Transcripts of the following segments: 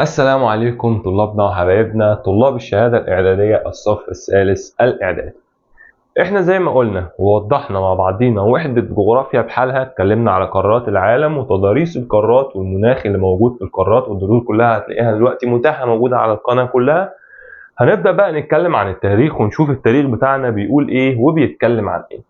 السلام عليكم طلابنا وحبايبنا طلاب الشهادة الإعدادية الصف الثالث الإعدادي. احنا زي ما قلنا ووضحنا مع بعضينا وحدة جغرافيا بحالها، اتكلمنا على قارات العالم وتضاريس القارات والمناخ اللي موجود في القارات، والدروس كلها هتلاقيها دلوقتي متاحة موجودة على القناة كلها. هنبدأ بقى نتكلم عن التاريخ ونشوف التاريخ بتاعنا بيقول ايه وبيتكلم عن ايه.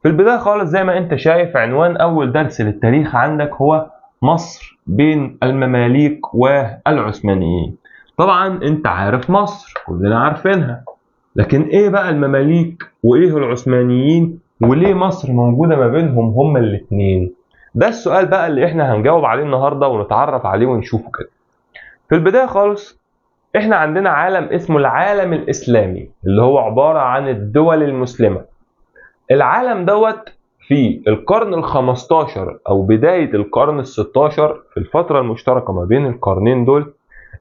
في البداية خالص زي ما انت شايف عنوان أول درس للتاريخ عندك هو مصر بين المماليك والعثمانيين. طبعا انت عارف مصر، كلنا عارفينها، لكن ايه بقى المماليك وايه العثمانيين وليه مصر موجودة ما بينهم هما الاتنين؟ ده السؤال بقى اللي احنا هنجاوب عليه النهاردة ونتعرف عليه ونشوفه كده. في البداية خالص احنا عندنا عالم اسمه العالم الإسلامي اللي هو عبارة عن الدول المسلمة. العالم دوت في القرن ال15 أو بداية القرن ال16، في الفترة المشتركة ما بين القرنين دول،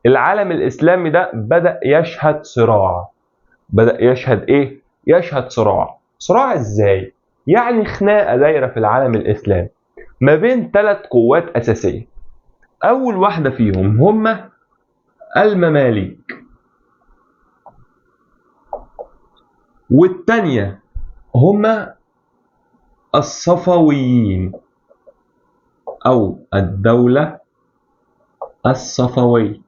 العالم الإسلامي ده بدأ يشهد صراع. بدأ يشهد إيه؟ يشهد صراع. صراع إزاي؟ يعني خناقة دايرة في العالم الإسلامي ما بين ثلاث قوات أساسية. أول واحدة فيهم هم المماليك، والتانية هم الصفويين أو الدولة الصفوية،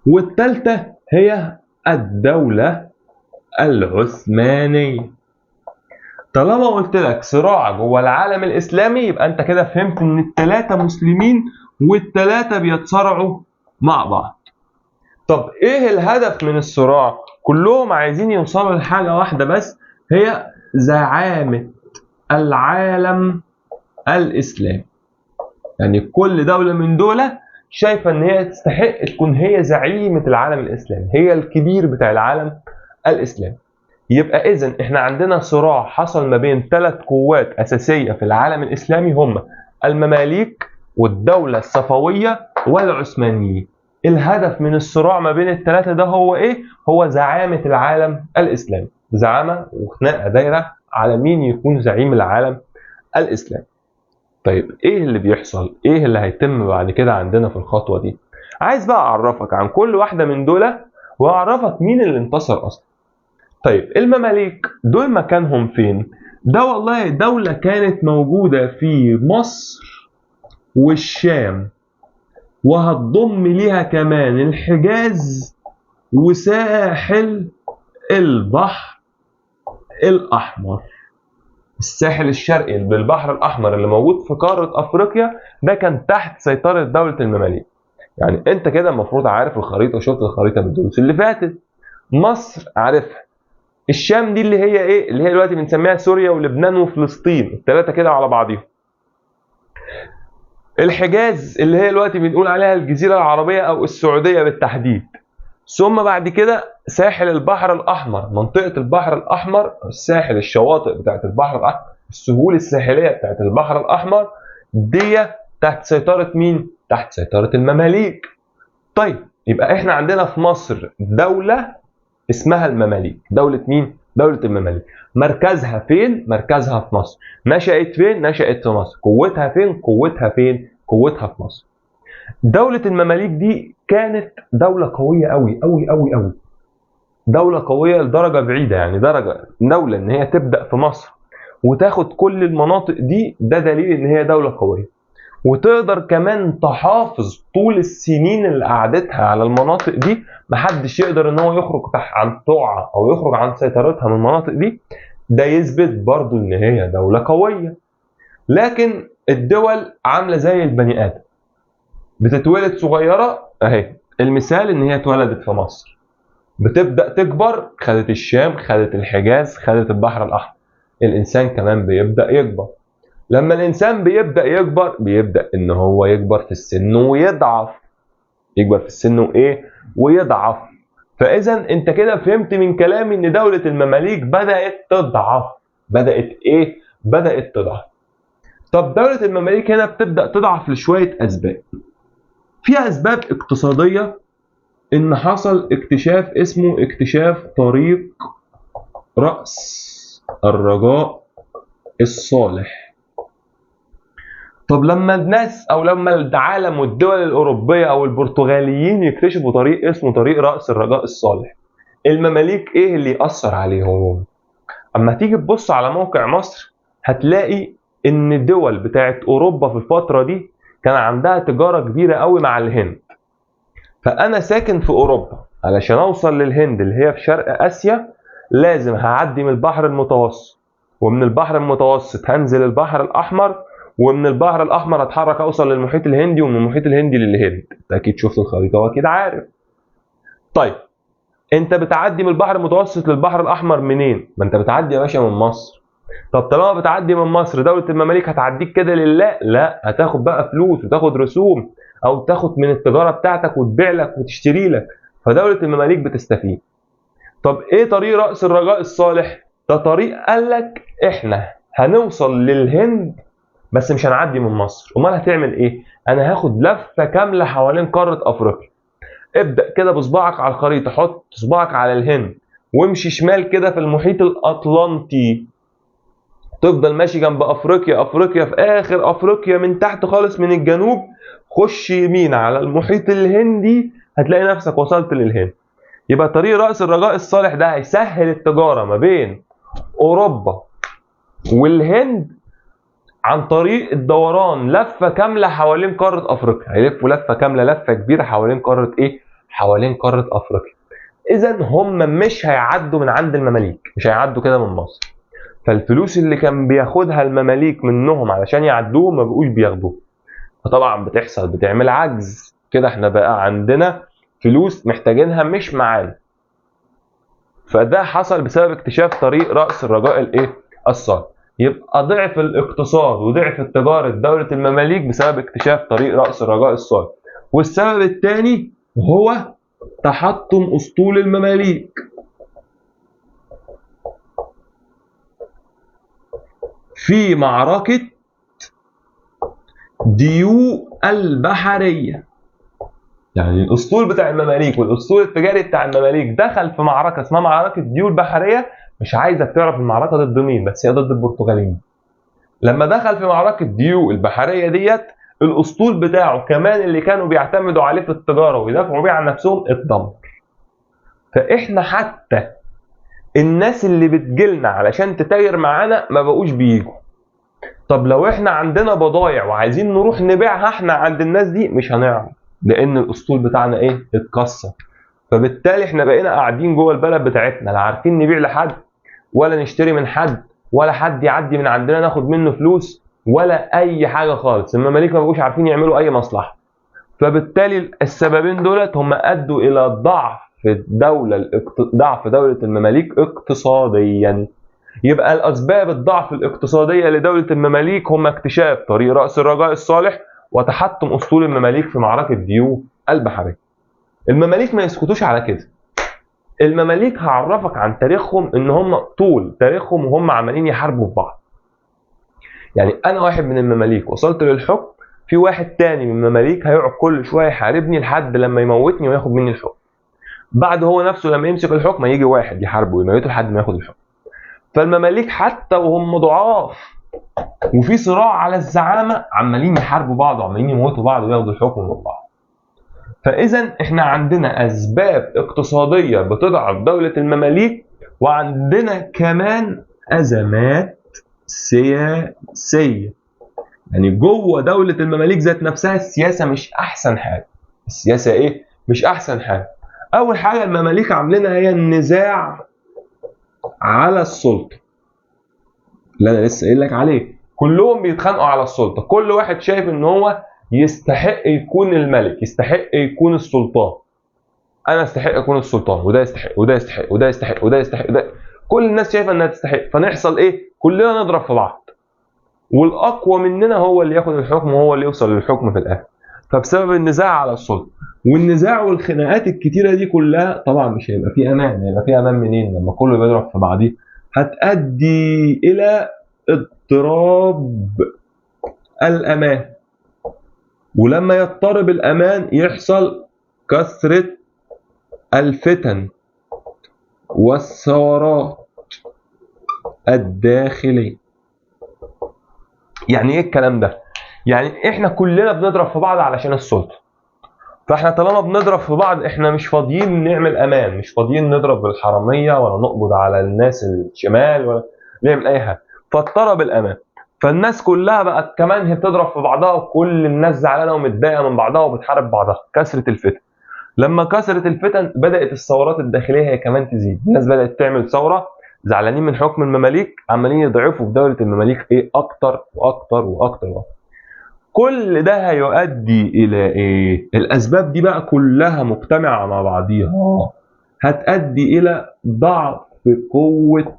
والثالثة هي الدولة العثمانية. طالما قلت لك صراع جوه العالم الإسلامي يبقى أنت كده فهمت إن الثلاثة مسلمين والثلاثة بيتصارعوا مع بعض. طب إيه الهدف من الصراع؟ كلهم عايزين يوصلوا لحاجة واحدة بس، هي زعامة العالم الإسلامي. يعني كل دولة من دول شايفة إن هي تستحق تكون هي زعيمة العالم الإسلامي، هي الكبير بتاع العالم الإسلامي. يبقى إذن إحنا عندنا صراع حصل ما بين ثلاث قوات أساسية في العالم الإسلامي، هم المماليك والدولة الصفوية والعثمانيين. الهدف من الصراع ما بين الثلاثة ده هو إيه؟ هو زعامة العالم الإسلامي. زعامة وخناقة دايرة على مين يكون زعيم العالم الإسلامي. طيب إيه اللي بيحصل؟ إيه اللي هيتم بعد كده عندنا في الخطوة دي؟ عايز بقى أعرفك عن كل واحدة من دول وأعرفك مين اللي انتصر أصلا. طيب المماليك دول مكانهم فين؟ ده والله دولة كانت موجودة في مصر والشام، وهتضم ليها كمان الحجاز وساحل البحر الأحمر. الساحل الشرقي بالبحر الأحمر اللي موجود في قارة أفريقيا ده كان تحت سيطرة دولة المماليك. يعني أنت كده المفروض عارف الخريطة وشفت الخريطة بالدروس اللي فاتت. مصر عارفها، الشام دي اللي هي إيه؟ اللي هي دلوقتي بنسميها سوريا ولبنان وفلسطين، الثلاثة كده على بعضيهم. الحجاز اللي هي دلوقتي بنقول عليها الجزيرة العربية أو السعودية بالتحديد. ثم بعد كده ساحل البحر الأحمر، منطقة البحر الأحمر، الساحل، الشواطئ بتاعت البحر الأحمر، السهول الساحلية بتاعت البحر الأحمر دي تحت سيطرة مين؟ تحت سيطرة المماليك. طيب يبقى احنا عندنا في مصر دولة اسمها المماليك. دولة مين؟ دولة المماليك. مركزها فين؟ مركزها في مصر. نشأت فين؟ نشأت في مصر. قوتها فين؟ قوتها فين؟ قوتها في مصر. دولة المماليك دي كانت دولة قوية أوي أوي أوي أوي، دولة قوية لدرجة بعيدة، يعني درجة دولة إن هي تبدأ في مصر وتاخد كل المناطق دي، ده دليل إن هي دولة قوية، وتقدر كمان تحافظ طول السنين اللي قعدتها على المناطق دي، محدش يقدر إن هو يخرج عن طوعها أو يخرج عن سيطرتها من المناطق دي. ده يثبت برضو إن هي دولة قوية. لكن الدول عاملة زي البني آدم، بتتولد صغيرة، اهي المثال ان هي اتولدت في مصر، بتبدأ تكبر، خدت الشام، خدت الحجاز، خدت البحر الأحمر. الإنسان كمان بيبدأ يكبر. لما الإنسان بيبدأ يكبر بيبدأ إن هو يكبر في السن ويضعف، يكبر في السن وإيه؟ ويضعف. فإذا أنت كده فهمت من كلامي إن دولة المماليك بدأت تضعف. بدأت إيه؟ بدأت تضعف. طب دولة المماليك هنا بتبدأ تضعف لشوية أسباب. في أسباب اقتصادية، إن حصل اكتشاف اسمه اكتشاف طريق رأس الرجاء الصالح. طب لما الناس او لما العالم والدول الاوروبية او البرتغاليين يكتشفوا طريق اسمه طريق راس الرجاء الصالح، المماليك ايه اللي ياثر عليهم؟ اما تيجي تبص على موقع مصر هتلاقي ان الدول بتاعت اوروبا في الفترة دي كان عندها تجارة كبيرة قوي مع الهند. فانا ساكن في اوروبا، علشان اوصل للهند اللي هي في شرق اسيا لازم هعدي من البحر المتوسط، ومن البحر المتوسط هنزل البحر الاحمر، ومن البحر الاحمر هتحرك اوصل للمحيط الهندي، ومن المحيط الهندي للهند. انت اكيد شفت الخريطة واكيد عارف. طيب انت بتعدي من البحر المتوسط للبحر الاحمر منين؟ ما انت بتعدي يا باشا من مصر. طب طالما بتعدي من مصر، دولة المماليك هتعديك كده لله؟ لا، هتاخد بقى فلوس وتاخد رسوم، او تاخد من التجارة بتاعتك وتبيع لك وتشتري لك، فدولة المماليك بتستفيد. طب ايه طريق رأس الرجاء الصالح؟ ده طريق قال لك احنا هنوصل للهند بس مش هنعدي من مصر. امال هتعمل ايه؟ انا هاخد لفة كاملة حوالين قارة افريقيا. ابدأ كده بصباعك على الخريطة، حط صباعك على الهند وامشي شمال كده في المحيط الاطلنطي، تفضل ماشي جنب افريقيا، افريقيا في اخر افريقيا من تحت خالص من الجنوب، خش يمين على المحيط الهندي، هتلاقي نفسك وصلت للهند. يبقى طريق رأس الرجاء الصالح ده هيسهل التجارة ما بين اوروبا والهند عن طريق الدوران لفة كاملة حوالين قارة افريقيا. هيلفوا لفة كاملة، لفة كبيرة حوالين قارة ايه؟ حوالين قارة افريقيا. اذا هم مش هيعدوا من عند المماليك، مش هيعدوا كده من مصر. فالفلوس اللي كان بياخدها المماليك منهم علشان يعدوه ما بقوش بياخدوها. فطبعا بتحصل، بتعمل عجز كده، احنا بقى عندنا فلوس محتاجينها مش معانا. فده حصل بسبب اكتشاف طريق رأس الرجاء الايه؟ الصالح. يبقى ضعف الاقتصاد وضعف التجارة دولة المماليك بسبب اكتشاف طريق رأس الرجاء الصالح. والسبب الثاني هو تحطم أسطول المماليك في معركة ديو البحرية. يعني الأسطول بتاع المماليك والأسطول التجاري بتاع المماليك دخل في معركة اسمها معركة ديو البحرية. مش عايزك تعرف المعركة ضد مين، بس هي ضد البرتغاليين. لما دخل في معركة ديو البحرية ديت، الأسطول بتاعه كمان اللي كانوا بيعتمدوا عليه في التجارة ويدافعوا بيه عن نفسهم اتدمر. فإحنا حتى الناس اللي بتجيلنا علشان تتاجر معانا ما بقوش بيجوا. طب لو احنا عندنا بضايع وعايزين نروح نبيعها احنا عند الناس دي مش هنعرف، لان الاسطول بتاعنا ايه؟ اتكسر. فبالتالي احنا بقينا قاعدين جوه البلد بتاعتنا، لا عارفين نبيع لحد ولا نشتري من حد، ولا حد يعدي من عندنا ناخد منه فلوس ولا اي حاجة خالص. المماليك ما بقوش عارفين يعملوا اي مصلحة. فبالتالي السببين دولت هم ادوا الى ضعف الدولة، ضعف دولة المماليك اقتصاديا. يبقى الاسباب الضعف الاقتصادية لدولة المماليك هم اكتشاف طريق راس الرجاء الصالح وتحطم اسطول المماليك في معركة ديو البحرية. المماليك ما يسكتوش على كده. المماليك هعرفك عن تاريخهم ان هم طول تاريخهم وهم عمالين يحاربوا في بعض. يعني انا واحد من المماليك وصلت للحكم، في واحد تاني من المماليك هيقعد كل شوية يحاربني لحد لما يموتني وياخد مني الحكم. بعد هو نفسه لما يمسك الحكم يجي واحد يحاربه ويموته لحد ما ياخد الحكم. فالمماليك حتى وهم ضعاف وفي صراع على الزعامه عمالين يحاربوا بعض وعمالين يموتوا بعض وياخدوا الحكم من بعض. فاذا احنا عندنا اسباب اقتصادية بتضعف دولة المماليك، وعندنا كمان ازمات سياسية. يعني جوه دولة المماليك ذات نفسها السياسة مش احسن حاجة. السياسة ايه؟ مش احسن حاجة. اول حاجة المماليك عاملينها هي النزاع على السلطة اللي انا لسه قايل لك عليه. كلهم بيتخانقوا على السلطة، كل واحد شايف ان هو يستحق يكون الملك، يستحق يكون السلطان. انا استحق اكون السلطان، وده يستحق وده يستحق وده يستحق وده يستحق وده، كل الناس شايفه انها تستحق. فنحصل ايه؟ كلنا نضرب في بعض، والاقوى مننا هو اللي ياخد الحكم وهو اللي يوصل للحكم في الاخر. فبسبب النزاع على السلطة والنزاع والخناقات الكتيرة دي كلها طبعا مش هيبقى في امان. هيبقى في امان منين لما كله بيضرب في بعضيه؟ هتؤدي الى اضطراب الامان، ولما يضطرب الامان يحصل كثرة الفتن والثورات الداخلية. يعني ايه الكلام ده؟ يعني احنا كلنا بنضرب في بعض علشان السلطة. فاحنا طالما بنضرب في بعض احنا مش فاضيين نعمل امان، مش فاضيين نضرب بالحراميه ولا نقبض على الناس الشمال ولا نعمل اي حاجة. فاضطرب الامان، فالناس كلها بقت كمان هي بتضرب في بعضها، وكل الناس زعلانة ومتضايقه من بعضها وبتحارب بعضها. كثرة الفتن. لما كثرت الفتن بدات الثورات الداخلية هي كمان تزيد، الناس بدات تعمل ثورة، زعلانين من حكم المماليك، عمالين يضعفوا في دولة المماليك ايه اكتر واكتر واكتر واكتر. كل ده هيؤدي الى ايه؟ الاسباب دي بقى كلها مجتمعه مع بعضيها هتؤدي الى ضعف قوة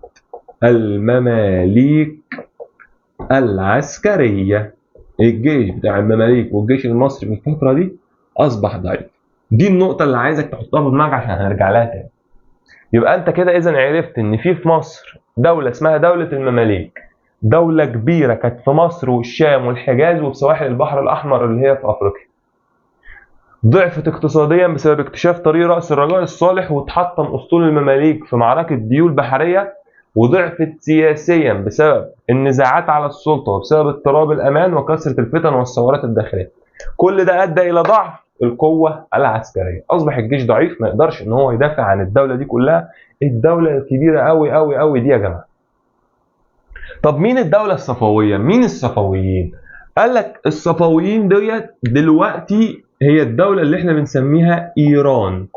المماليك العسكرية. الجيش بتاع المماليك والجيش المصري في الفترة دي اصبح ضعيف. دي النقطة اللي عايزك تحطها في دماغك عشان هنرجع لها تاني. يبقى انت كده اذا عرفت ان في مصر دولة اسمها دولة المماليك، دولة كبيرة كانت في مصر والشام والحجاز وفي سواحل البحر الاحمر اللي هي في افريقيا. ضعفت اقتصاديا بسبب اكتشاف طريق راس الرجاء الصالح وتحطم اسطول المماليك في معركة ديول بحرية، وضعفت سياسيا بسبب النزاعات على السلطة وبسبب اضطراب الامان وكثرة الفتن والثورات الداخلية. كل ده ادى الى ضعف القوة العسكرية، اصبح الجيش ضعيف ما يقدرش ان هو يدافع عن الدولة دي كلها، الدولة الكبيرة قوي قوي قوي دي يا جماعة. طب مين الدولة الصفوية؟ مين الصفويين؟ قال لك الصفويين ديت دلوقتي هي الدولة اللي احنا بنسميها ايران.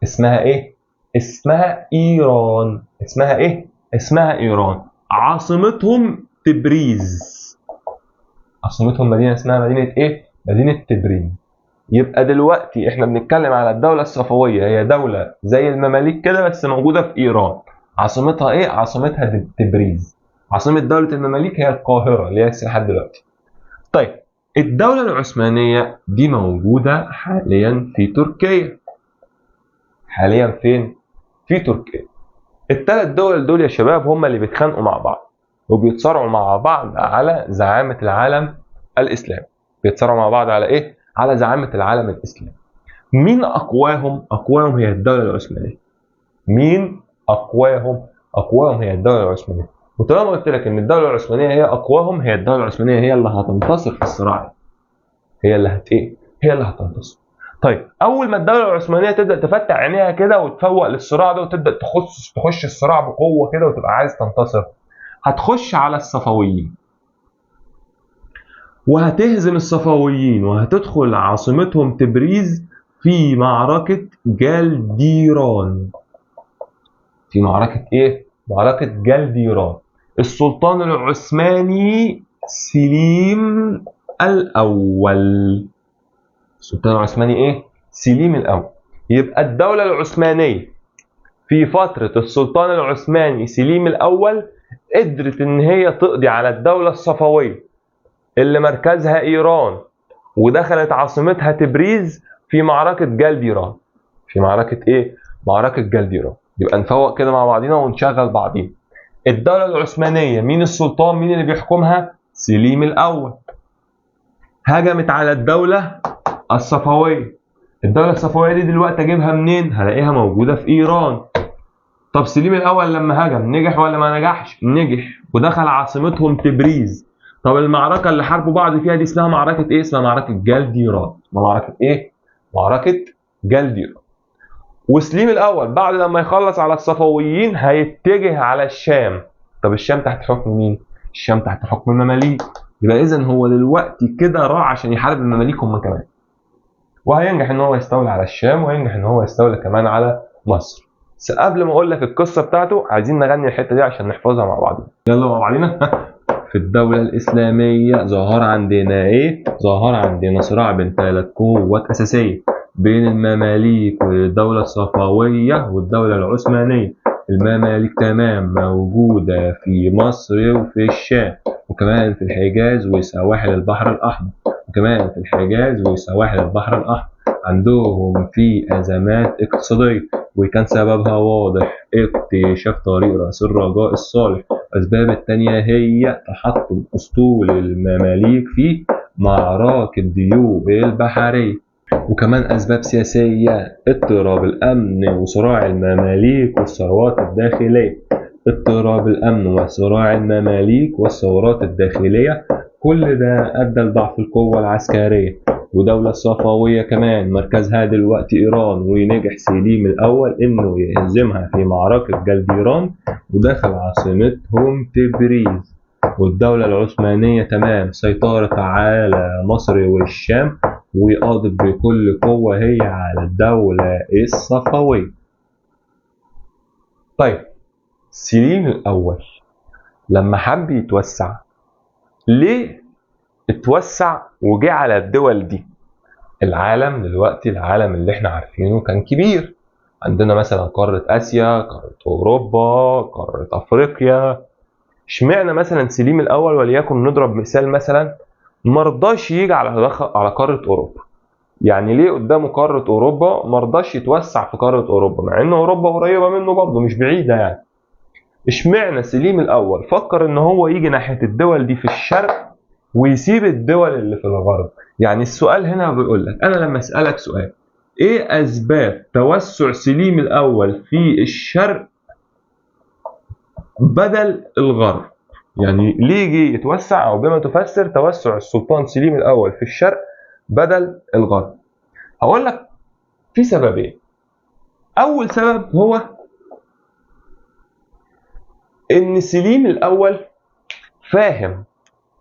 اسمها ايه؟ اسمها ايران. اسمها ايه؟ اسمها ايران. عاصمتهم تبريز. عاصمتهم مدينة اسمها مدينة ايه؟ مدينة تبريز. يبقى دلوقتي احنا بنتكلم على الدولة الصفوية، هي دولة زي المماليك كده بس موجودة في ايران. عاصمتها ايه؟ عاصمتها تبريز. عاصمة دولة المماليك هي القاهرة اللي هي لسه لحد دلوقتي. طيب الدولة العثمانية دي موجودة حاليا في تركيا. حاليا فين؟ في تركيا. الثلاث دول دول يا شباب هم اللي بيتخانقوا مع بعض وبيتصارعوا مع بعض على زعامة العالم الإسلامي. بيتصارعوا مع بعض على ايه؟ على زعامة العالم الإسلامي. مين أقواهم؟ أقواهم هي الدولة العثمانية. مين أقواهم؟ أقواهم هي الدولة العثمانية. وطالما قلت لك إن الدولة العثمانية هي أقواهم، هي الدولة العثمانية هي اللي هتنتصر في الصراع. هي اللي هت إيه؟ هي اللي هتنتصر. طيب أول ما الدولة العثمانية تبدأ تفتح عينيها كده وتفوق للصراع ده وتبدأ تخش الصراع بقوة كده وتبقى عايز تنتصر، هتخش على الصفويين وهتهزم الصفويين وهتدخل عاصمتهم تبريز في معركة جالديران. في معركة ايه؟ معركة جالديران. السلطان العثماني سليم الأول. السلطان العثماني ايه؟ سليم الأول. يبقى الدولة العثمانية في فترة السلطان العثماني سليم الأول قدرت ان هي تقضي على الدولة الصفوية اللي مركزها ايران، ودخلت عاصمتها تبريز في معركة جالديران. في معركة ايه؟ معركة جالديران. يبقى نفوق كده مع بعضينا ونشغل بعضينا. الدولة العثمانية مين السلطان؟ مين اللي بيحكمها؟ سليم الأول. هجمت على الدولة الصفوية. الدولة الصفوية دي دلوقتي اجيبها منين؟ هلاقيها موجودة في ايران. طب سليم الأول لما هجم نجح ولا ما نجحش؟ نجح ودخل عاصمتهم تبريز. طب المعركة اللي حاربوا بعض فيها دي اسمها معركة ايه؟ اسمها معركة جالديران. معركة ايه؟ معركة جالديران. وسليم الأول بعد لما يخلص على الصفويين هيتجه على الشام. طب الشام تحت حكم مين؟ الشام تحت حكم المماليك. يبقى إذا هو دلوقتي كده راح عشان يحارب المماليك هم كمان، وهينجح إن هو يستولي على الشام، وهينجح إن هو يستولي كمان على مصر. بس قبل ما أقول لك القصة بتاعته عايزين نغني الحتة دي عشان نحفظها مع بعض. يلا مع بعضينا. في الدولة الإسلامية ظهر عندنا إيه؟ ظهر عندنا صراع بين ثلاث قوات أساسية، بين المماليك والدولة الصفوية والدولة العثمانية. المماليك تمام موجودة في مصر وفي الشام وكمان في الحجاز وسواحل البحر الأحمر، وكمان في الحجاز وسواحل البحر الأحمر. عندهم في أزمات اقتصادية وكان سببها واضح، اكتشاف طريق رأس الرجاء الصالح. الأسباب التانية هي تحطم أسطول المماليك في معركة ديوب البحرية، وكمان أسباب سياسية، اضطراب الأمن وصراع المماليك والثروات الداخلية. اضطراب الأمن وصراع المماليك والثورات الداخلية، كل ده أدى لضعف القوة العسكرية. ودولة الصفوية كمان مركزها دلوقتي إيران، ونجح سليم الأول إنه يهزمها في معركة جالديران ودخل عاصمتهم تبريز. والدولة العثمانية تمام سيطرت على مصر والشام وقضت بكل قوة هي على الدولة الصفوية. طيب سليم الأول لما حب يتوسع ليه اتوسع وجه على الدول دي؟ العالم دلوقتي، العالم اللي احنا عارفينه كان كبير، عندنا مثلا قارة آسيا، قارة أوروبا، قارة أفريقيا. اشمعنى مثلا سليم الأول وليكن نضرب مثال مثلا مرضاش يجي على قارة أوروبا؟ يعني ليه قدامه قارة أوروبا مرضاش يتوسع في قارة أوروبا مع إن أوروبا قريبة منه برضه مش بعيدة يعني؟ اشمعنى سليم الأول فكر إن هو يجي ناحية الدول دي في الشرق ويسيب الدول اللي في الغرب؟ يعني السؤال هنا بيقول لك، أنا لما أسألك سؤال، إيه أسباب توسع سليم الأول في الشرق بدل الغرب؟ يعني ليه جه يتوسع، أو بما تفسر توسع السلطان سليم الأول في الشرق بدل الغرب؟ هقول لك في سببين. أول سبب هو إن سليم الأول فاهم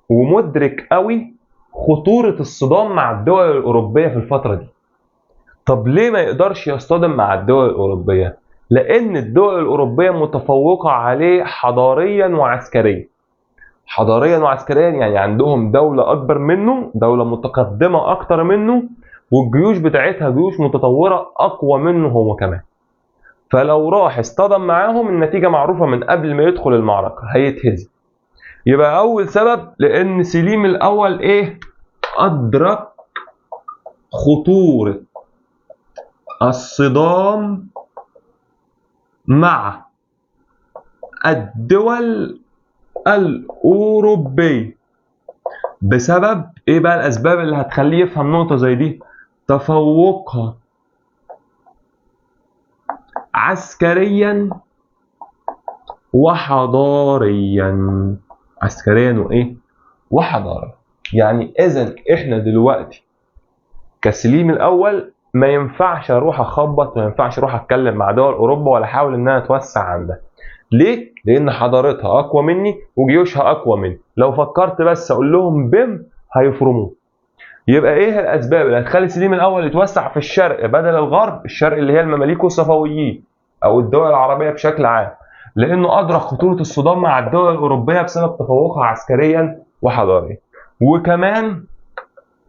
ومدرك قوي خطورة الصدام مع الدول الأوروبية في الفترة دي. طب ليه ما يقدرش يصطدم مع الدول الأوروبية؟ لأن الدول الأوروبية متفوقة عليه حضاريا وعسكريا. حضاريا وعسكريا يعني عندهم دولة أكبر منه، دولة متقدمة أكتر منه، والجيوش بتاعتها جيوش متطورة أقوى منه هو كمان. فلو راح اصطدم معاهم النتيجة معروفة من قبل ما يدخل المعركة، هيتهزم. يبقى أول سبب لأن سليم الأول إيه؟ أدرك خطورة الصدام مع الدول الأوروبية. بسبب إيه بقى الأسباب اللي هتخليه يفهم نقطة زي دي؟ تفوقها عسكريا وحضاريا. عسكريا وإيه؟ وحضاريا. يعني إذن إحنا دلوقتي كسليم الأول ما ينفعش أروح أخبط، ما ينفعش أروح أتكلم مع دول أوروبا ولا أحاول إن أنا أتوسع عندها. ليه؟ لأن حضارتها أقوى مني وجيوشها أقوى مني. لو فكرت بس أقول لهم بم هيفرموه. يبقى إيه الأسباب اللي هتخلي سليم الأول يتوسع في الشرق بدل الغرب؟ الشرق اللي هي المماليك والصفويين أو الدول العربية بشكل عام، لأنه أدرك خطورة الصدام مع الدول الأوروبية بسبب تفوقها عسكريا وحضاريا. وكمان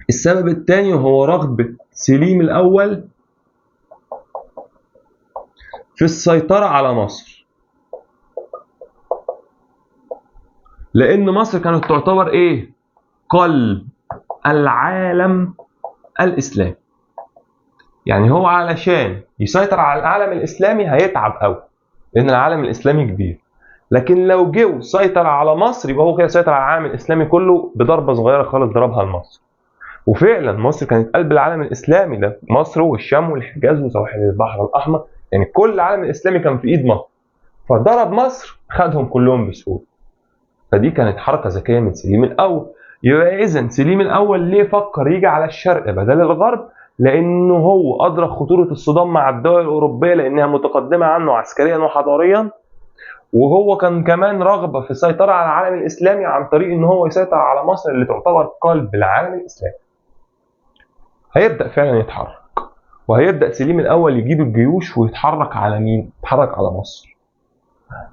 السبب الثاني هو رغبة سليم الأول في السيطرة على مصر، لأن مصر كانت تعتبر إيه؟ قلب العالم الإسلامي. يعني هو علشان يسيطر على العالم الإسلامي هيتعب قوي، لأن العالم الإسلامي كبير. لكن لو جه وسيطر على مصر يبقى هو كده سيطر على العالم الإسلامي كله بضربة صغيرة خالص ضربها لمصر. وفعلا مصر كانت قلب العالم الإسلامي ده، مصر والشام والحجاز وسواحل البحر الأحمر، يعني كل العالم الإسلامي كان في إيد مصر. فضرب مصر خدهم كلهم بسهولة. فدي كانت حركة ذكية من سليم الأول. يبقى إذن سليم الأول ليه فكر يجي على الشرق بدل الغرب؟ لأنه هو أدرك خطورة الصدام مع الدول الأوروبية لأنها متقدمة عنه عسكريا وحضاريا، وهو كان كمان رغبة في السيطرة على العالم الإسلامي عن طريق إن هو يسيطر على مصر اللي تعتبر قلب العالم الإسلامي. هيبدأ فعلا يتحرك، وهيبدأ سليم الأول يجيب الجيوش ويتحرك على مين؟ يتحرك على مصر.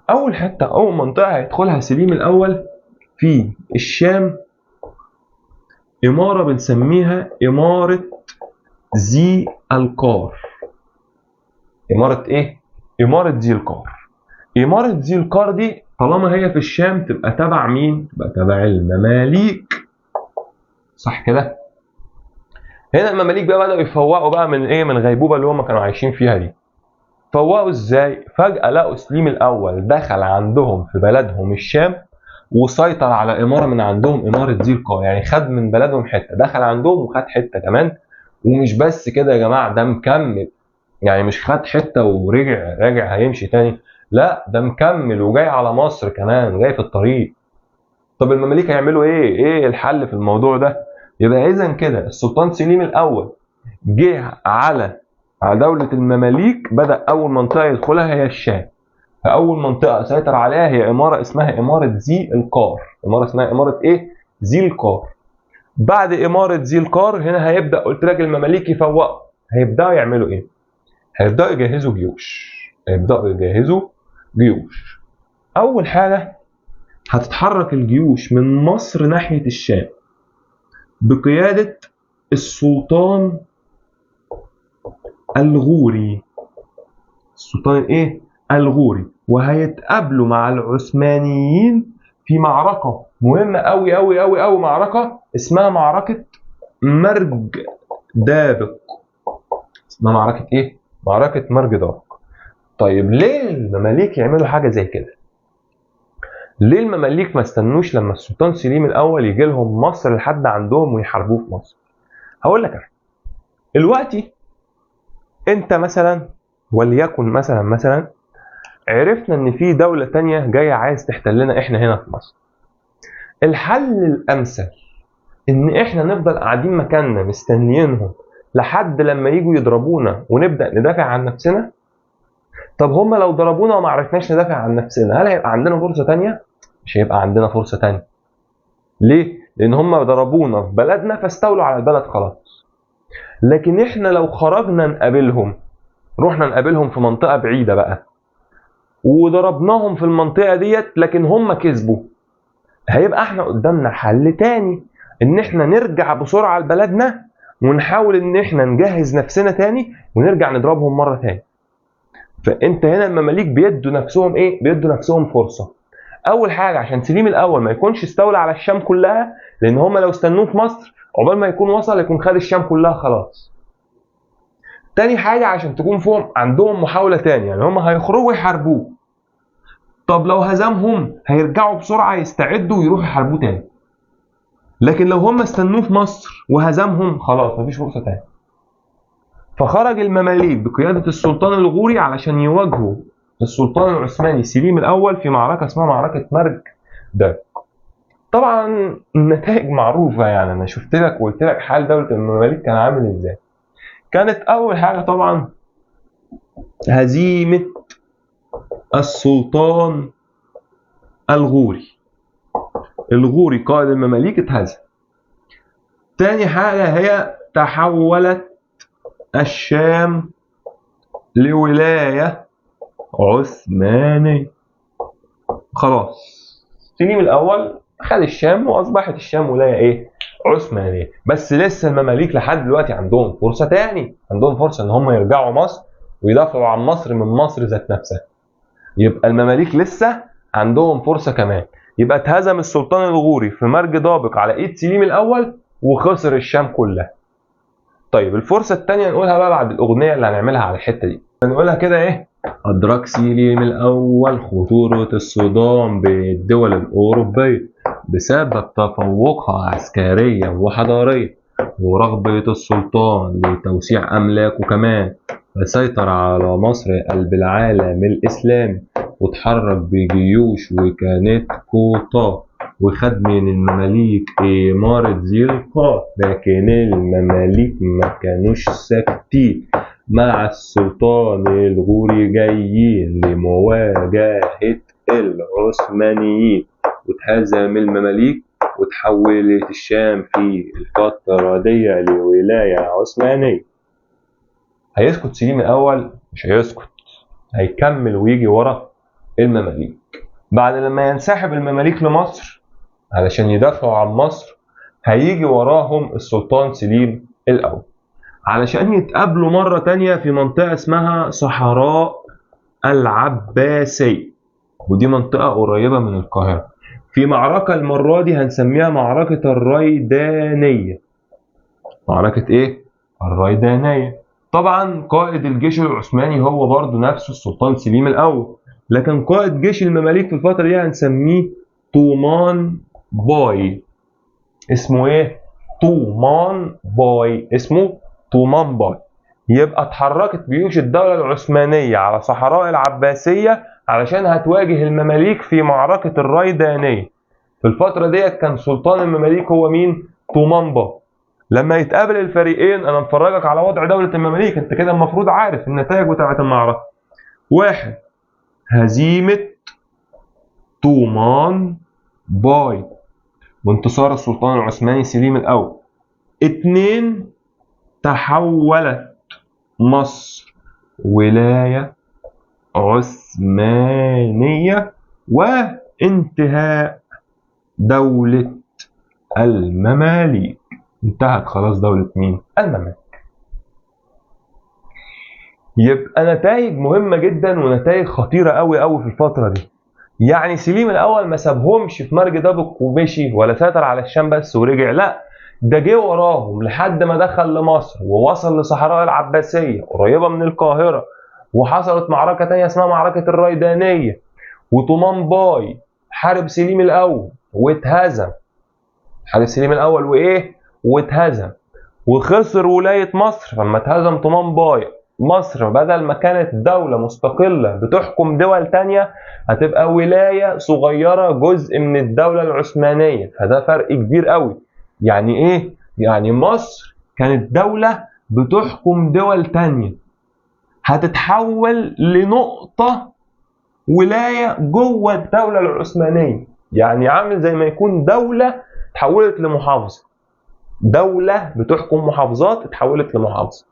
أول حتة أول منطقة هيدخلها سليم الأول في الشام إمارة بنسميها إمارة ذي القار. إمارة إيه؟ إمارة ذي القار. إمارة ذي القار دي طالما هي في الشام تبقى تبع مين؟ تبقى تبع المماليك، صح كده؟ هنا المماليك بقى بدأوا يفوقوا بقى من إيه؟ من الغيبوبة اللي هم كانوا عايشين فيها دي. فوقوا إزاي؟ فجأة لقوا سليم الأول دخل عندهم في بلدهم الشام وسيطر على إمارة من عندهم، إمارة ذي القار، يعني خد من بلدهم حتة، دخل عندهم وخد حتة كمان. ومش بس كده يا جماعة، ده مكمل، يعني مش خد حتة ورجع راجع هيمشي تاني، لا ده مكمل وجاي على مصر كمان، جاي في الطريق. طب المماليك هيعملوا ايه؟ ايه الحل في الموضوع ده؟ يبقى اذا كده السلطان سليم الاول جه على دولة المماليك، بدأ أول منطقة يدخلها هي الشام. فأول منطقة سيطر عليها هي إمارة اسمها إمارة ذي القار. إمارة اسمها إمارة إيه؟ ذي القار. بعد إمارة ذي القار هنا هيبدأ، قلت لك المماليك يفوقوا، هيبدأوا يعملوا إيه؟ هيبدأوا يجهزوا جيوش. هيبدأوا يجهزوا جيوش. أول حاجة هتتحرك الجيوش من مصر ناحية الشام بقيادة السلطان الغوري. السلطان ايه؟ الغوري. وهيتقابلوا مع العثمانيين في معركة مهمة أوي أوي أوي أوي، معركة اسمها معركة مرج دابق. اسمها معركة ايه؟ معركة مرج دابق. طيب ليه المماليك يعملوا حاجة زي كده؟ ليه المماليك ما استنوش لما السلطان سليم الأول يجي لهم مصر لحد عندهم ويحاربوه في مصر؟ هقول لك أنا دلوقتي، انت مثلا وليكن مثلا عرفنا ان في دولة تانية جاية عايز تحتلنا احنا هنا في مصر. الحل الامثل ان احنا نفضل قاعدين مكاننا مستنيينهم لحد لما يجوا يضربونا ونبدأ ندافع عن نفسنا. طب هم لو ضربونا وما عرفناش ندافع عن نفسنا، هل هيبقى عندنا فرصة تانية؟ مش هيبقى عندنا فرصة تانية. ليه؟ لان هم ضربونا في بلدنا فاستولوا على البلد خلاص. لكن احنا لو خرجنا نقابلهم، رحنا نقابلهم في منطقة بعيدة بقى وضربناهم في المنطقة ديت، لكن هم كسبوا، هيبقى احنا قدامنا حل تاني، ان احنا نرجع بسرعة لبلدنا ونحاول ان احنا نجهز نفسنا تاني ونرجع نضربهم مرة تاني. فانت هنا المماليك بيدوا نفسهم ايه؟ بيدوا نفسهم فرصة. اول حاجة عشان سليم الاول ما يكونش استولى على الشام كلها، لان هم لو استنوه في مصر عقبال ما يكون وصل يكون خد الشام كلها خلاص. تاني حاجة عشان تكون فوق عندهم محاولة تانية، يعني هم هيخرجوا يحاربوه. طب لو هزمهم هيرجعوا بسرعة يستعدوا ويروحوا يحاربوه تاني. لكن لو هم استنوه في مصر وهزمهم خلاص مفيش فرصة تاني. فخرج المماليك بقيادة السلطان الغوري علشان يواجهوا السلطان العثماني سليم الأول في معركة اسمها معركة مرج دابق. طبعا النتائج معروفة، يعني أنا شفت لك وقلت لك حال دولة المماليك كان عامل إزاي. كانت أول حاجة طبعا هزيمة السلطان الغوري. الغوري قائد المماليك اتهزم. تاني حاجة هي تحولت الشام لولاية عثمانية. خلاص سليم الأول خد الشام وأصبحت الشام ولاية إيه؟ عثمانية. بس لسه المماليك لحد دلوقتي عندهم فرصة تاني، عندهم فرصة إن هم يرجعوا مصر ويدافعوا عن مصر من مصر ذات نفسها. يبقى المماليك لسه عندهم فرصة كمان. يبقى اتهزم السلطان الغوري في مرج دابق على إيد سليم الأول وخسر الشام كلها. طيب الفرصة التانية نقولها بقى بعد الأغنية اللي هنعملها على الحتة دي. نقولها كده إيه؟ أدرك سليم الأول خطورة الصدام بالدول الأوروبية بسبب تفوقها عسكريا وحضاريا ورغبة السلطان لتوسيع أملاكه كمان، فسيطر على مصر قلب العالم الإسلامي وتحرك بجيوش وكانت قوطاه وخد من المماليك إمارة ذي القار. لكن المماليك ما كانوش ساكتين، مع السلطان الغوري جايين لمواجهة العثمانيين، واتهزم المماليك وتحولت الشام في الفترة دي لولاية عثمانية. هيسكت سليم الأول؟ مش هيسكت، هيكمل ويجي ورا المماليك. بعد لما ينسحب المماليك لمصر علشان يدافعوا عن مصر، هيجي وراهم السلطان سليم الأول علشان يتقابلوا مرة تانية في منطقة اسمها صحراء العباسية، ودي منطقة قريبة من القاهرة. في معركة المرة دي هنسميها معركة الريدانية. معركة ايه؟ الريدانية. طبعا قائد الجيش العثماني هو برضو نفسه السلطان سليم الأول، لكن قائد جيش المماليك في الفترة دي هنسميه طومان باي. اسمه ايه؟ طومان باي. اسمه طومان باي. يبقى اتحركت جيوش الدولة العثمانية على صحراء العباسية علشان هتواجه المماليك في معركة الريدانية. في الفترة ديت كان سلطان المماليك هو مين؟ طومان باي. لما يتقابل الفريقين، انا مفرجك على وضع دولة المماليك، انت كده المفروض عارف النتائج بتاعة المعركة. 1 هزيمة طومان باي وانتصار السلطان العثماني سليم الأول. 2 تحولت مصر ولاية عثمانية وانتهاء دولة المماليك. انتهت خلاص دولة مين؟ المماليك. يبقى نتائج مهمة جدا ونتائج خطيرة قوي قوي في الفترة دي. يعني سليم الأول ما سابهمش في مرج دابق ومشي، ولا سيطر على الشام بس ورجع، لا ده جه وراهم لحد ما دخل لمصر ووصل لصحراء العباسية قريبة من القاهرة، وحصلت معركة تانية اسمها معركة الريدانية، وطومان باي حارب سليم الأول واتهزم. حارب سليم الأول وإيه؟ واتهزم وخسر ولاية مصر. فلما اتهزم طومان باي، مصر بدل ما كانت دولة مستقلة بتحكم دول تانية هتبقى ولاية صغيرة جزء من الدولة العثمانية. فده فرق كبير قوي. يعني ايه؟ يعني مصر كانت دولة بتحكم دول تانية هتتحول لنقطة ولاية جوه الدولة العثمانية. يعني عامل زي ما يكون دولة تحولت لمحافظة، دولة بتحكم محافظات اتحولت لمحافظة.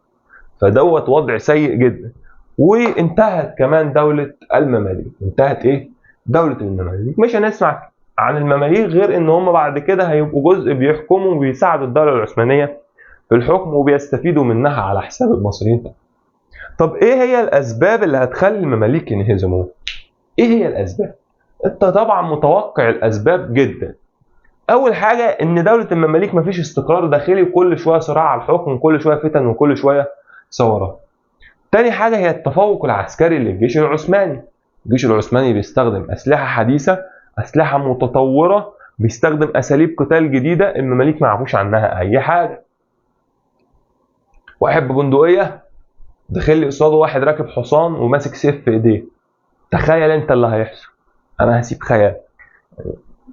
فدوت وضع سيء جدا. وانتهت كمان دولة المماليك. انتهت ايه؟ دولة المماليك. مش هنسمع عن المماليك غير ان هم بعد كده هيبقوا جزء بيحكموا وبيساعدوا الدولة العثمانية في الحكم وبيستفيدوا منها على حساب المصريين. طب ايه هي الاسباب اللي هتخلي المماليك ينهزموا؟ ايه هي الاسباب؟ انت طبعا متوقع الاسباب جدا. اول حاجة ان دولة المماليك مفيش استقرار داخلي، وكل شوية صراع على الحكم، وكل شوية فتن، وكل شوية ثورات. تاني حاجة هي التفوق العسكري للجيش العثماني. الجيش العثماني بيستخدم اسلحة حديثه، اسلحة متطورة، بيستخدم اساليب قتال جديدة المماليك ما يعرفوش عنها اي حاجة. واحد ببندقيه داخل لي قصاده واحد راكب حصان وماسك سيف في ايديه. تخيل انت اللي هيحصل. انا هسيب خيال،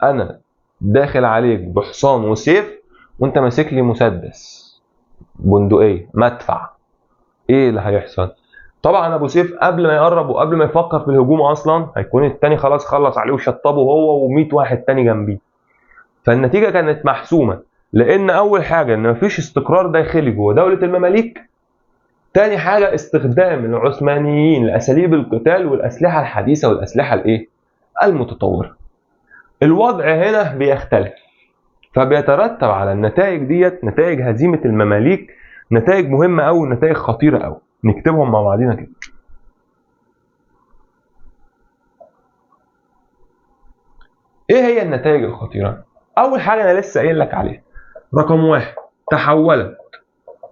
انا داخل عليك بحصان وسيف وانت ماسك لي مسدس، بندقية، مدفع. ايه اللي هيحصل؟ طبعا ابو سيف قبل ما يقرب وقبل ما يفكر في الهجوم اصلا هيكون التاني خلاص خلص عليه وشطبه هو و100 واحد تاني جنبيه. فالنتيجه كانت محسومة، لان اول حاجة ان مفيش استقرار داخلي جوه دولة المماليك. تاني حاجة استخدام العثمانيين لاساليب القتال والاسلحة الحديثة والاسلحة الايه؟ المتطورة. الوضع هنا بيختلف، فبيترتب على النتائج ديت نتائج هزيمة المماليك نتائج مهمة قوي ونتائج خطيرة قوي. نكتبهم مع بعضينا كده. ايه هي النتائج الخطيرة؟ اول حاجة انا لسه قايل لك عليها، رقم 1 تحولت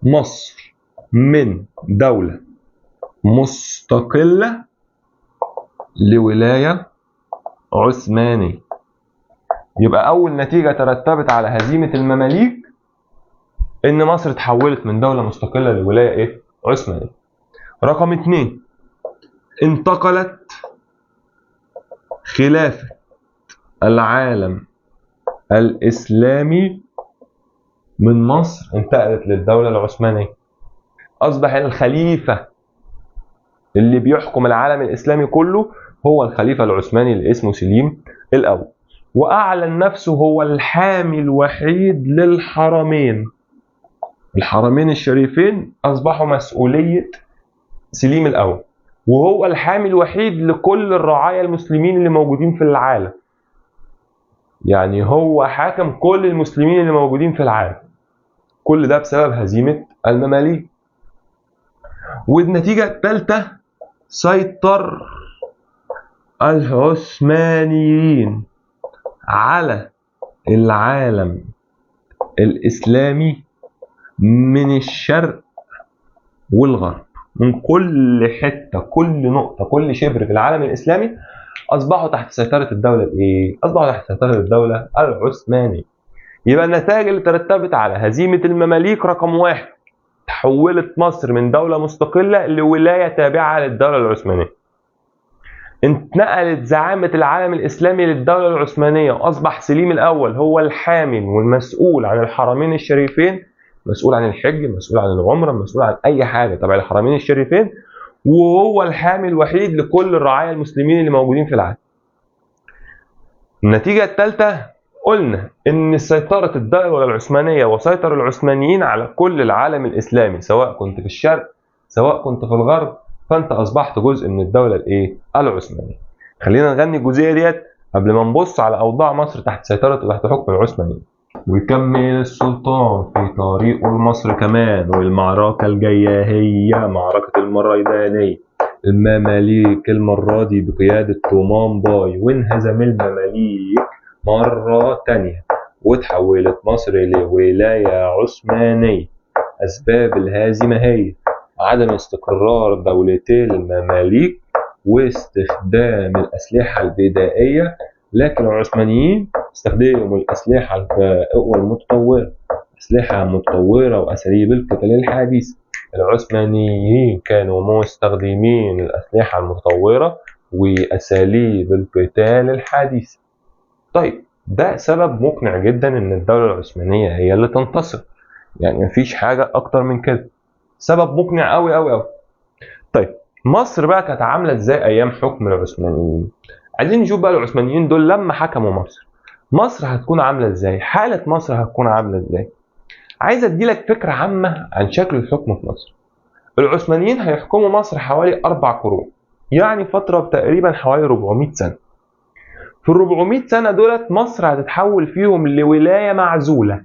مصر من دولة مستقلة لولاية عثمانية. يبقى اول نتيجة ترتبت على هزيمة المماليك ان مصر اتحولت من دولة مستقلة لولاية ايه؟ عثمانية. رقم 2 انتقلت خلافه العالم الاسلامي من مصر، انتقلت للدولة العثمانية. اصبح الخليفة اللي بيحكم العالم الاسلامي كله هو الخليفة العثماني اللي اسمه سليم الاول، واعلن نفسه هو الحامي الوحيد للحرمين. الحرمين الشريفين اصبحوا مسؤولية سليم الاول، وهو الحامي الوحيد لكل الرعايا المسلمين اللي موجودين في العالم. يعني هو حاكم كل المسلمين اللي موجودين في العالم. كل ده بسبب هزيمة المماليك. والنتيجة الثالثة سيطر العثمانيين على العالم الإسلامي من الشرق والغرب، من كل حتة، كل نقطة، كل شبر في العالم الإسلامي أصبحوا تحت سيطرة الدولة الإيه؟ أصبحوا تحت سيطرة الدولة العثمانية. يبقى النتائج اللي ترتبت على هزيمة المماليك رقم 1 تحولت مصر من دولة مستقلة لولاية تابعة للدولة العثمانية. انتقلت زعامة العالم الإسلامي للدولة العثمانية، وأصبح سليم الأول هو الحامل والمسؤول عن الحرمين الشريفين، مسؤول عن الحج، مسؤول عن العمرة، مسؤول عن أي حاجة تبع الحرمين الشريفين، وهو الحامي الوحيد لكل الرعايا المسلمين اللي موجودين في العالم. النتيجة الثالثة قلنا إن سيطرة الدولة العثمانية وسيطر العثمانيين على كل العالم الإسلامي، سواء كنت في الشرق سواء كنت في الغرب، فأنت أصبحت جزء من الدولة الإيه؟ العثمانية. خلينا نغني الجزئية ديت قبل ما نبص على أوضاع مصر تحت سيطرة وتحت حكم العثمانيين. ويكمل السلطان في طريقه لمصر كمان، والمعركة الجاية هي معركة المريدانية. المماليك المرة دي بقيادة تومان باي، وانهزم المماليك مرة تانية وتحولت مصر لولاية عثمانية. أسباب الهزيمة هي عدم استقرار دولتي المماليك واستخدام الأسلحة البدائية، لكن العثمانيين استخدموا الأسلحة المتطورة، أسلحة متطورة وأساليب القتال الحديث. العثمانيين كانوا مستخدمين الأسلحة المتطورة وأساليب القتال الحديث. طيب ده سبب مقنع جدا إن الدولة العثمانية هي اللي تنتصر، يعني مفيش حاجة أكتر من كده، سبب مقنع أوي أوي أوي. طيب مصر بقى كانت عاملة إزاي أيام حكم العثمانيين؟ عايزين نشوف بقى العثمانيين دول لما حكموا مصر، مصر هتكون عاملة إزاي؟ حالة مصر هتكون عاملة إزاي؟ عايز أديلك فكرة عامة عن شكل الحكم في مصر. العثمانيين هيحكموا مصر حوالي 4 قرون، يعني فترة تقريبا حوالي 400 سنة. في ال 400 سنة دولت مصر هتتحول فيهم لولاية معزولة،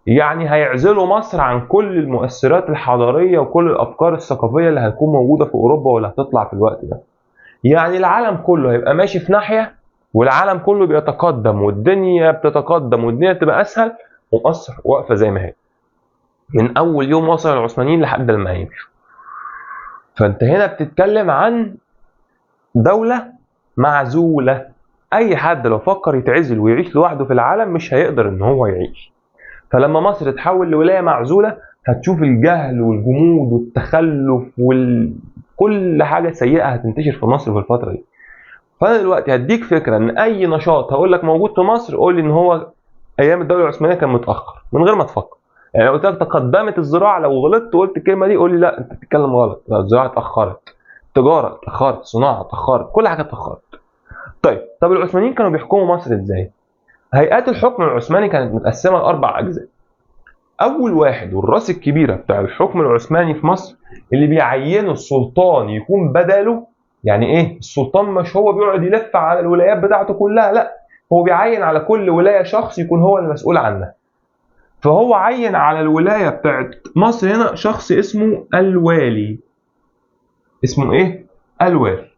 يعني هيعزلوا مصر عن كل المؤثرات الحضارية وكل الأفكار الثقافية اللي هتكون موجودة في أوروبا واللي هتطلع في الوقت ده. يعني العالم كله هيبقى ماشي في ناحية، والعالم كله بيتقدم والدنيا بتتقدم والدنيا بتبقى أسهل، ومصر واقفة زي ما هي من أول يوم وصل العثمانيين لحد لما هيمشوا. فأنت هنا بتتكلم عن دولة معزولة، أي حد لو فكر يتعزل ويعيش لوحده في العالم مش هيقدر إن هو يعيش. فلما مصر تتحول لولاية معزولة هتشوف الجهل والجمود والتخلف وكل حاجة سيئة هتنتشر في مصر في الفترة دي. فأنا دلوقتي هديك فكرة إن أي نشاط هقول لك موجود في مصر قول لي إن هو أيام الدولة العثمانية كان متأخر من غير ما تفكر. يعني لو قلت لك تقدمت الزراعة، لو غلطت وقلت الكلمة دي قول لي لا أنت بتتكلم غلط، لا الزراعة اتأخرت، التجارة اتأخرت، الصناعة اتأخرت، كل حاجة اتأخرت. طيب طب العثمانيين كانوا بيحكموا مصر إزاي؟ هيئات الحكم العثماني كانت متقسمة لأربع أجزاء. أول واحد والراس الكبيرة بتاع الحكم العثماني في مصر اللي بيعينه السلطان يكون بداله. يعني إيه؟ السلطان مش هو بيقعد يلف على الولايات بتاعته كلها، لا هو بيعين على كل ولاية شخص يكون هو المسؤول عنها. فهو عين على الولاية بتاعت مصر هنا شخص اسمه الوالي. اسمه إيه؟ الوالي.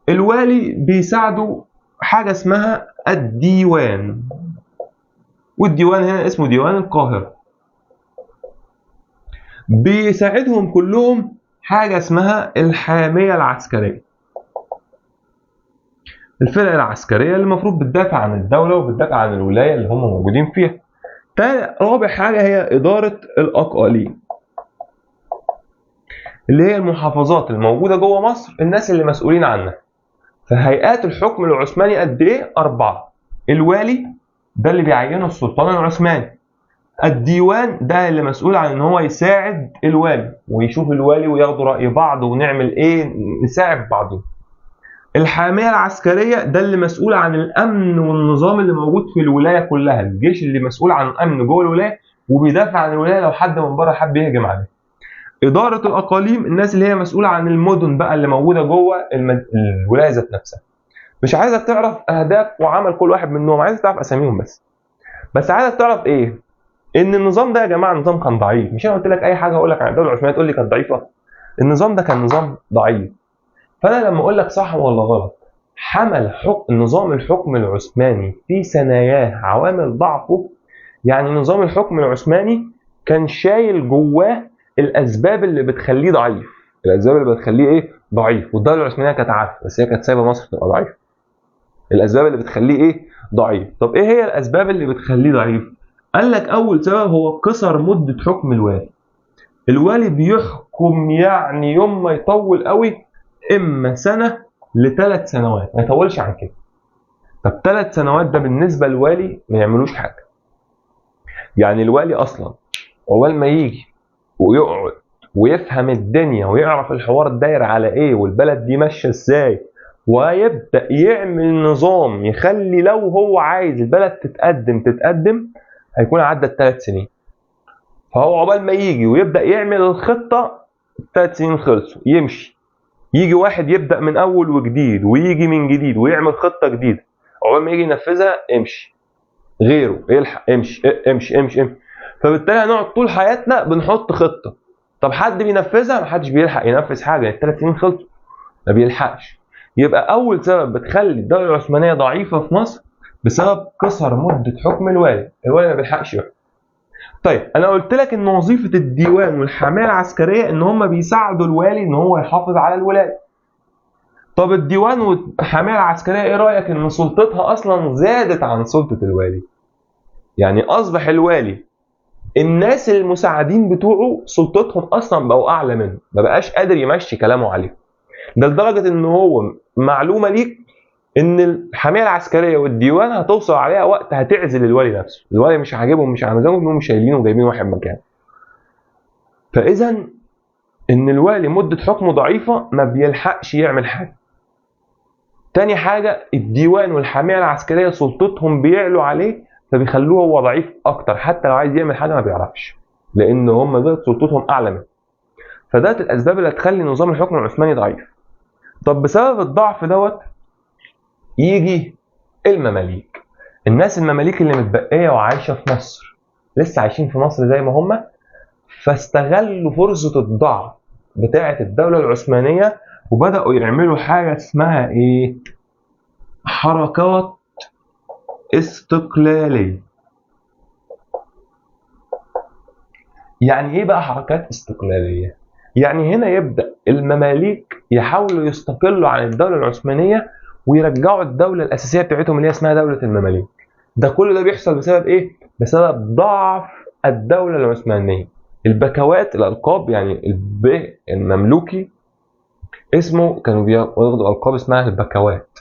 الوالي بيساعده حاجة اسمها الديوان، والديوان هنا اسمه ديوان القاهرة. بيساعدهم كلهم حاجة اسمها الحامية العسكرية، الفرق العسكرية اللي المفروض بتدافع عن الدولة وبتدافع عن الولاية اللي هم موجودين فيها. رابع حاجة هي إدارة الأقاليم، اللي هي المحافظات الموجودة جوه مصر، الناس اللي مسؤولين عنها. فهيئات الحكم العثماني قد إيه؟ 4. الوالي ده اللي بيعينه السلطان العثماني، الديوان ده اللي مسؤول عن ان هو يساعد الوالي ويشوف الوالي وياخدوا رأي بعض ونعمل ايه، نساعد بعضين. الحامية العسكرية ده اللي مسؤول عن الامن والنظام اللي موجود في الولاية كلها، الجيش اللي مسؤول عن الامن جوه الولاية وبيدافع عن الولاية لو حد من بره حب يهجم عليه. إدارة الأقاليم الناس اللي هي مسؤولة عن المدن بقى اللي موجودة جوه الولاية ذات نفسها. مش عايزك تعرف أهداف وعمل كل واحد منهم، عايزك تعرف أساميهم بس. بس عايزك تعرف إيه؟ إن النظام ده يا جماعة نظام كان ضعيف. مش أنا قلت لك أي حاجة أقول لك عن الدولة العثمانية تقول لي كانت ضعيفة؟ النظام ده كان نظام ضعيف. فأنا لما أقول لك صح ولا غلط، حمل نظام الحكم العثماني في ثناياه عوامل ضعفه. يعني نظام الحكم العثماني كان شايل جواه الاسباب اللي بتخليه ضعيف، الاسباب اللي بتخليه ايه؟ ضعيف. والدولة العثمانية كانت عارفه، بس هي كانت سايبه مصر تبقى ضعيفة. الاسباب اللي بتخليه ايه؟ ضعيف. طب ايه هي الاسباب اللي بتخليه ضعيف؟ قال لك اول سبب هو قصر مده حكم الوالي. الوالي بيحكم يعني يوم ما يطول قوي اما سنة ل3 سنوات، ما يطولش عن كده. طب 3 سنوات ده بالنسبة للوالي ما يعملوش حاجة. يعني الوالي اصلا اول ما يجي ويقعد ويفهم الدنيا ويعرف الحوار داير على ايه والبلد دي ماشية ازاي، ويبدا يعمل نظام يخلي لو هو عايز البلد تتقدم هيكون عدى 3 سنين. فهو عقبال ما يجي ويبدا يعمل الخطة 3 سنين خلصوا، يمشي يجي واحد يبدا من اول وجديد ويجي من جديد ويعمل خطه جديدة، عقبال ما يجي ينفذها امشي، غيره يلحق امشي امشي امشي امشي. فبالتالي هنقعد طول حياتنا بنحط خطه، طب حد بينفذها؟ محدش بيلحق ينفذ حاجة، 3 سنين خلصوا ما بيلحقش. يبقى اول سبب بتخلي الدولة العثمانية ضعيفة في مصر بسبب قصر مده حكم الوالي، الوالي ما بيلحقش يحكم. طيب انا قلت لك ان وظيفة الديوان والحماية العسكرية ان هم بيساعدوا الوالي ان هو يحافظ على الولاية. طب الديوان والحماية العسكرية ايه رايك ان سلطتها اصلا زادت عن سلطة الوالي؟ يعني اصبح الوالي الناس المساعدين بتوعه سلطتهم اصلا بقوا اعلى منه، ما بقاش قادر يمشي كلامه عليهم. ده لدرجة ان هو معلومة ليك ان الحماية العسكرية والديوان هتوصل عليها وقت هتعزل الوالي نفسه، الوالي مش عاجبهم مش على مزاجهم انهم شايلينه وجايبين واحد مكانه. فاذا ان الوالي مده حكمه ضعيفة ما بيلحقش يعمل حاجة. تاني حاجة الديوان والحماية العسكرية سلطتهم بيعلوا عليه فبيخلوه هو ضعيف اكتر، حتى لو عايز يعمل حاجة ما بيعرفش لان هم دول سلطتهم اعلى منه. فده الاسباب اللي هتخلي نظام الحكم العثماني ضعيف. طب بسبب الضعف دوت يجي المماليك، الناس المماليك اللي متبقيه وعايشة في مصر لسه عايشين في مصر زي ما هم، فاستغلوا فرصة الضعف بتاعه الدولة العثمانية وبداوا يعملوا حاجة اسمها ايه؟ حركات استقلالية. يعني ايه بقى حركات استقلالية؟ يعني هنا يبدا المماليك يحاولوا يستقلوا عن الدولة العثمانية ويرجعوا الدولة الاساسية بتاعتهم اللي هي اسمها دولة المماليك. ده كل ده بيحصل بسبب ايه؟ بسبب ضعف الدولة العثمانية. البكوات الالقاب، يعني الب المملوكي اسمه كانوا بياخدوا القاب اسمها البكوات.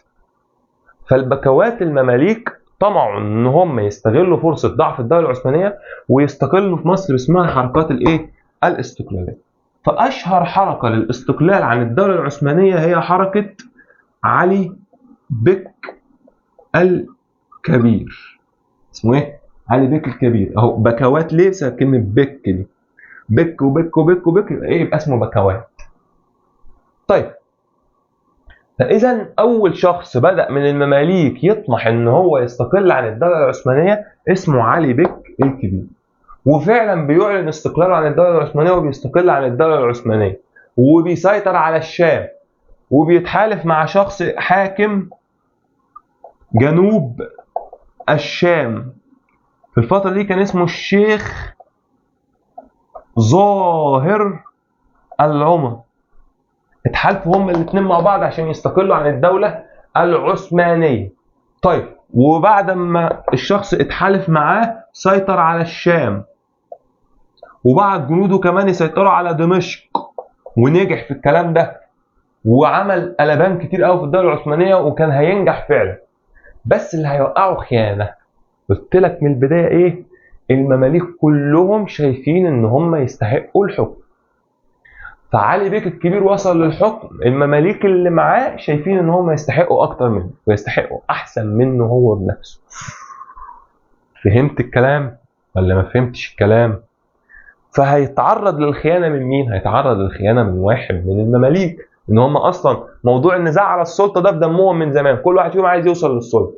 فالبكوات المماليك طمعوا ان هم يستغلوا فرصة ضعف الدولة العثمانية ويستقلوا في مصر اسمها حركات الايه؟ الاستقلالية. فاشهر حركة للاستقلال عن الدولة العثمانية هي حركة علي بك الكبير. اسمه ايه؟ علي بك الكبير. اهو بكوات ليه؟ بسبب كلمة بك دي، بك وبك وبك وبك، يبقى ايه؟ يبقى اسمه بكوات. طيب فاذا اول شخص بدا من المماليك يطمح ان هو يستقل عن الدولة العثمانية اسمه علي بك الكبير، وفعلا بيعلن استقلاله عن الدولة العثمانية وبيستقل عن الدولة العثمانية وبيسيطر على الشام وبيتحالف مع شخص حاكم جنوب الشام في الفترة دي كان اسمه الشيخ ظاهر العمر. اتحالفوا هما الاثنين مع بعض عشان يستقلوا عن الدولة العثمانية. طيب وبعد ما الشخص اتحالف معاه سيطر على الشام وبعت جنوده كمان يسيطروا على دمشق، ونجح في الكلام ده وعمل قلبان كتير قوي في الدولة العثمانية وكان هينجح فعلا، بس اللي هيوقعه خيانة. قلت لك من البداية ايه؟ المماليك كلهم شايفين ان هم يستحقوا الحكم. فعلي بك الكبير وصل للحكم، المماليك اللي معاه شايفين ان هم يستحقوا اكتر منه ويستحقوا احسن منه هو بنفسه. فهمت الكلام ولا ما فهمتش الكلام؟ فهيتعرض للخيانه من مين؟ هيتعرض للخيانه من واحد من المماليك، ان هم اصلا موضوع النزاع على السلطة ده في دمهم من زمان، كل واحد فيهم عايز يوصل للسلطة،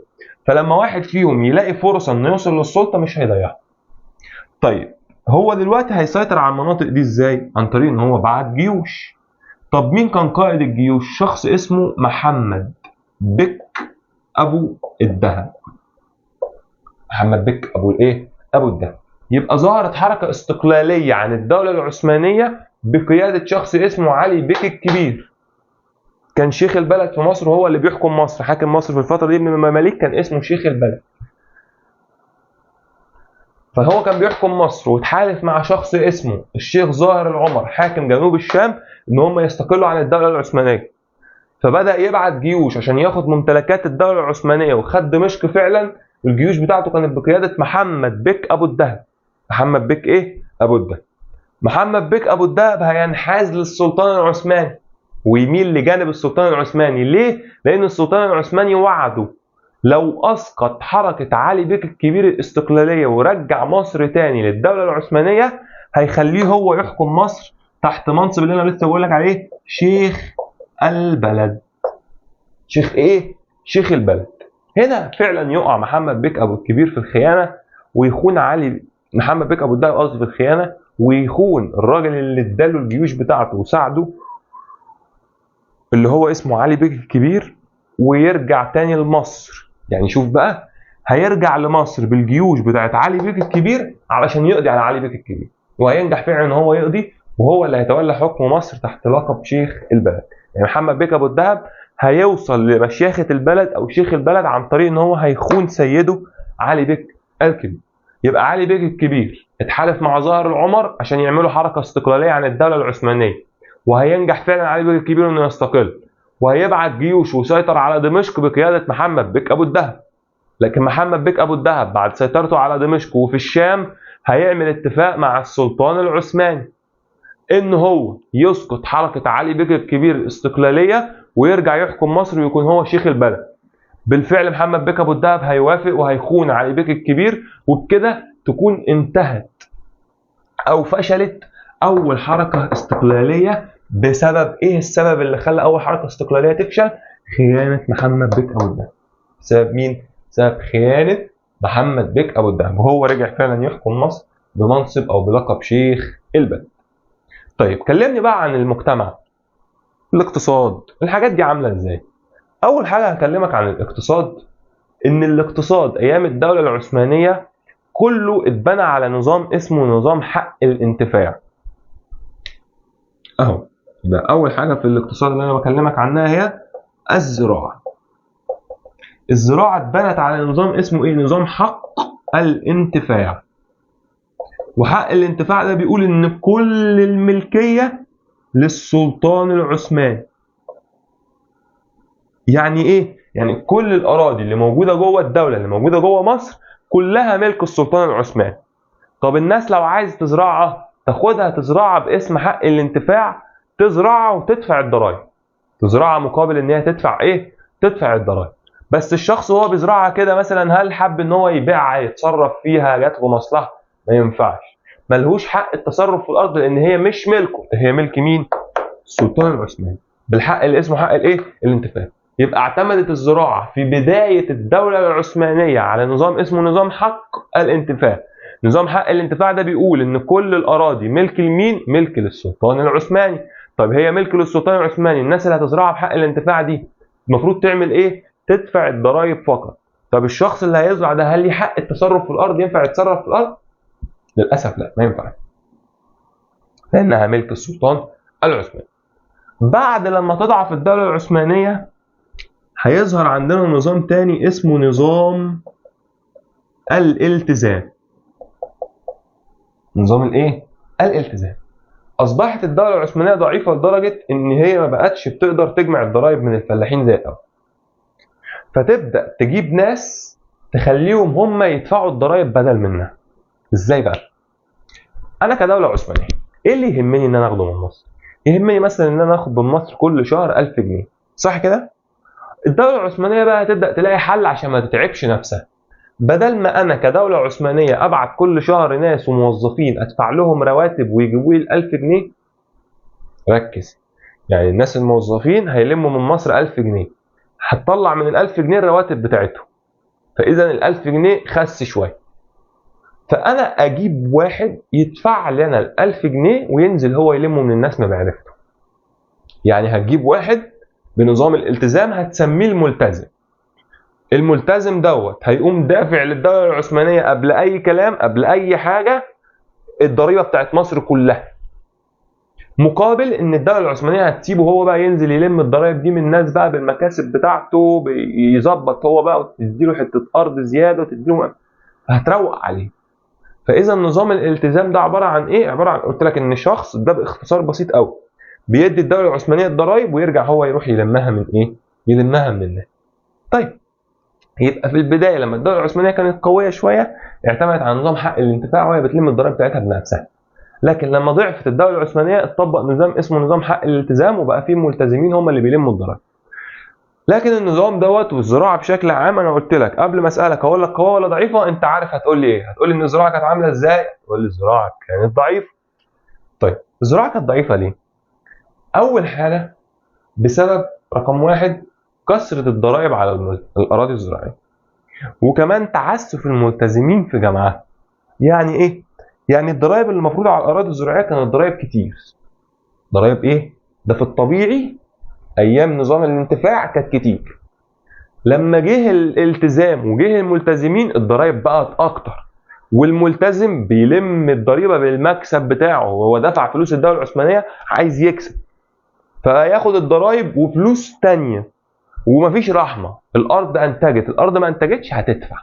فلما واحد فيهم يلاقي فرصة انه يوصل للسلطة مش هيضيعها. طيب هو دلوقتي هيسيطر على المناطق دي ازاي؟ عن طريق ان هو بعت جيوش. طب مين كان قائد الجيوش؟ شخص اسمه محمد بك ابو الدهب. محمد بك ابو الايه؟ ابو الدهب. يبقى ظهرت حركة استقلالية عن الدولة العثمانية بقيادة شخص اسمه علي بك الكبير. كان شيخ البلد في مصر وهو اللي بيحكم مصر، حاكم مصر في الفترة دي من المماليك كان اسمه شيخ البلد. فهو كان بيحكم مصر وتحالف مع شخص اسمه الشيخ ظاهر العمر حاكم جنوب الشام ان هم يستقلوا عن الدولة العثمانية. فبدا يبعت جيوش عشان ياخد ممتلكات الدولة العثمانية، وخد دمشق فعلا. الجيوش بتاعته كانت بقيادة محمد بك ابو الدهب. محمد بك ايه؟ ابو الدهب. محمد بك ابو الدهب هينحاز للسلطان العثماني ويميل لجانب السلطان العثماني. ليه؟ لان السلطان العثماني وعده لو اسقط حركة علي بك الكبير الاستقلالية ورجع مصر تاني للدولة العثمانية هيخليه هو يحكم مصر تحت منصب اللي انا لسه بقول لك عليه، شيخ البلد. شيخ ايه؟ شيخ البلد. هنا فعلا يقع محمد بك ابو الكبير في الخيانة ويخون علي، محمد بك ابو الدهب قصدي، في الخيانة ويخون الراجل اللي اداله الجيوش بتاعته وساعده اللي هو اسمه علي بك الكبير، ويرجع تاني لمصر. يعني شوف بقى، هيرجع لمصر بالجيوش بتاعت علي بك الكبير علشان يقضي على علي بك الكبير، وهينجح فعلا ان هو يقضي، وهو اللي هيتولى حكم مصر تحت لقب شيخ البلد. يعني محمد بك ابو الدهب هيوصل لمشيخة البلد او شيخ البلد عن طريق ان هو هيخون سيده علي بك الكبير. يبقى علي بك الكبير اتحالف مع ظاهر العمر عشان يعملوا حركة استقلالية عن الدولة العثمانية، وهينجح فعلا علي بك الكبير انه يستقل، وهيبعت جيوش وسيطر على دمشق بقيادة محمد بك ابو الدهب. لكن محمد بك ابو الدهب بعد سيطرته على دمشق وفي الشام هيعمل اتفاق مع السلطان العثماني ان هو يسقط حركة علي بك الكبير الاستقلالية ويرجع يحكم مصر ويكون هو شيخ البلد. بالفعل محمد بك ابو الدهب هيوافق وهيخون علي بك الكبير، وبكده تكون انتهت او فشلت اول حركة استقلالية. بسبب ايه السبب اللي خلى اول حركة استقلالية تفشل؟ خيانة محمد بك ابو الدهب. بسبب مين؟ بسبب خيانة محمد بك ابو الدهب، وهو رجع فعلا يحكم مصر بمنصب او بلقب شيخ البلد. طيب كلمني بقى عن المجتمع، الاقتصاد، الحاجات دي عامله ازاي؟ اول حاجة هكلمك عن الاقتصاد، ان الاقتصاد ايام الدولة العثمانية كله اتبنى على نظام اسمه نظام حق الانتفاع. اهو يبقى اول حاجة في الاقتصاد اللي انا بكلمك عنها هي الزراعة. الزراعة اتبنت على نظام اسمه ايه؟ نظام حق الانتفاع. وحق الانتفاع ده بيقول ان كل الملكية للسلطان العثماني. يعني ايه؟ يعني كل الاراضي اللي موجودة جوه الدولة، اللي موجودة جوه مصر، كلها ملك السلطان العثماني. طب الناس لو عايز تزرعها تاخدها تزرعها باسم حق الانتفاع، تزرعها وتدفع الضرايب، تزرعها مقابل ان هي تدفع ايه؟ تدفع الضرايب. بس الشخص وهو بيزرعها كده مثلا هل حب ان هو يبيعها يتصرف فيها جات له مصلحة؟ ما ينفعش، ملهوش حق التصرف في الارض لان هي مش ملكه، هي ملك مين؟ السلطان العثماني، بالحق اللي اسمه حق الايه؟ الانتفاع. يبقى اعتمدت الزراعة في بداية الدولة العثمانية على نظام اسمه نظام حق الانتفاع. نظام حق الانتفاع ده بيقول ان كل الاراضي ملك لمين؟ ملك للسلطان العثماني. طب هي ملك للسلطان العثماني، الناس اللي هتزرعها بحق الانتفاع دي المفروض تعمل ايه؟ تدفع الضرايب فقط. طب الشخص اللي هيزرع ده هل ليه حق التصرف في الارض؟ ينفع يتصرف في الارض؟ للاسف لا، ما ينفعش، لانها ملك السلطان العثماني. بعد لما تضعف الدولة العثمانية هيظهر عندنا نظام تاني اسمه نظام الالتزام. نظام الايه؟ الالتزام. اصبحت الدولة العثمانية ضعيفة لدرجة ان هي ما بقتش بتقدر تجمع الضرائب من الفلاحين زي الاول. فتبدا تجيب ناس تخليهم هم يدفعوا الضرائب بدل منها. ازاي بقى؟ انا كدولة عثمانية ايه اللي يهمني ان انا اخده من مصر؟ يهمني مثلا ان انا اخد من مصر كل شهر 1000 جنيه، صح كده؟ الدولة العثمانية بقى هتبدا تلاقي حل عشان ما تتعبش نفسها. بدل ما انا كدولة عثمانية ابعت كل شهر ناس وموظفين ادفع لهم رواتب ويجيبوا لي 1000 جنيه، ركز، يعني الناس الموظفين هيلموا من مصر 1000 جنيه، هتطلع من ال 1000 جنيه الرواتب بتاعتهم، فاذا ال 1000 جنيه خس شوية. فانا اجيب واحد يدفع لنا ال 1000 جنيه وينزل هو يلمه من الناس ما معرفته. يعني هتجيب واحد بنظام الالتزام هتسميه الملتزم. الملتزم دوت هيقوم دافع للدولة العثمانية قبل اي كلام قبل اي حاجة الضريبة بتاعت مصر كلها، مقابل ان الدولة العثمانية هتسيبه هو بقى ينزل يلم الضرايب دي من الناس بقى بالمكاسب بتاعته، يظبط هو بقى وتديله حتة ارض زيادة وتديله، هتروق عليه. فاذا نظام الالتزام ده عبارة عن ايه؟ عبارة عن قلت لك ان شخص، ده باختصار بسيط قوي، بيدي الدولة العثمانية الضرايب ويرجع هو يروح يلمها من ايه؟ يلمها من الناس. طيب يبقى في البداية لما الدولة العثمانية كانت قوية شوية اعتمدت على نظام حق الانتفاع وهي بتلم الضرايب بتاعتها بنفسها. لكن لما ضعفت الدولة العثمانية اتطبق نظام اسمه نظام حق الالتزام، وبقى فيه ملتزمين هم اللي بيلموا الضرايب. لكن النظام دوت والزراعة بشكل عام، انا قلت لك قبل ما اسالك هقول لك قوية ولا ضعيفة، انت عارف هتقول لي ايه؟ هتقول لي ان الزراعة كانت عامله ازاي؟ تقول لي الزراعة كانت ضعيفة. طيب الزراعة كانت ضعيفة ليه؟ اول حاله بسبب رقم واحد كثرة الضرائب على الاراضي الزراعية، وكمان تعسف الملتزمين في جمعها. يعني ايه؟ يعني الضرائب اللي المفروض على الاراضي الزراعية كانت ضرائب كتير. ضرائب ايه؟ ده في الطبيعي ايام نظام الانتفاع كانت كتير. لما جه الالتزام وجه الملتزمين الضرائب بقت اكتر، والملتزم بيلم الضريبة بالمكسب بتاعه، وهو دفع فلوس الدولة العثمانية عايز يكسب، فياخد الضرايب وفلوس تانية، ومفيش رحمه. الارض انتجت، الارض ما انتجتش هتدفع،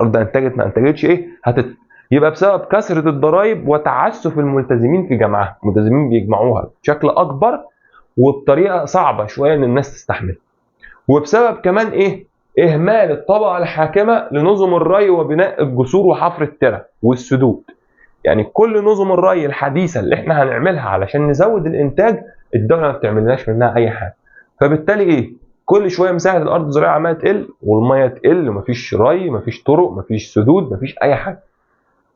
الارض انتجت ما انتجتش ايه؟ هتدفع. يبقى بسبب كثرة الضرائب وتعسف الملتزمين في جمعها، الملتزمين بيجمعوها بشكل اكبر وبطريقة صعبة شوية ان الناس تستحملها. وبسبب كمان ايه؟ اهمال الطبقة الحاكمة لنظم الري وبناء الجسور وحفر الترع والسدود. يعني كل نظم الري الحديثة اللي احنا هنعملها علشان نزود الانتاج الدولة ما بتعملناش منها اي حاجة. فبالتالي ايه؟ كل شوية مساحة الارض الزراعية عماله تقل، والمية تقل، ومفيش ري، مفيش طرق، مفيش سدود، مفيش اي حاجة.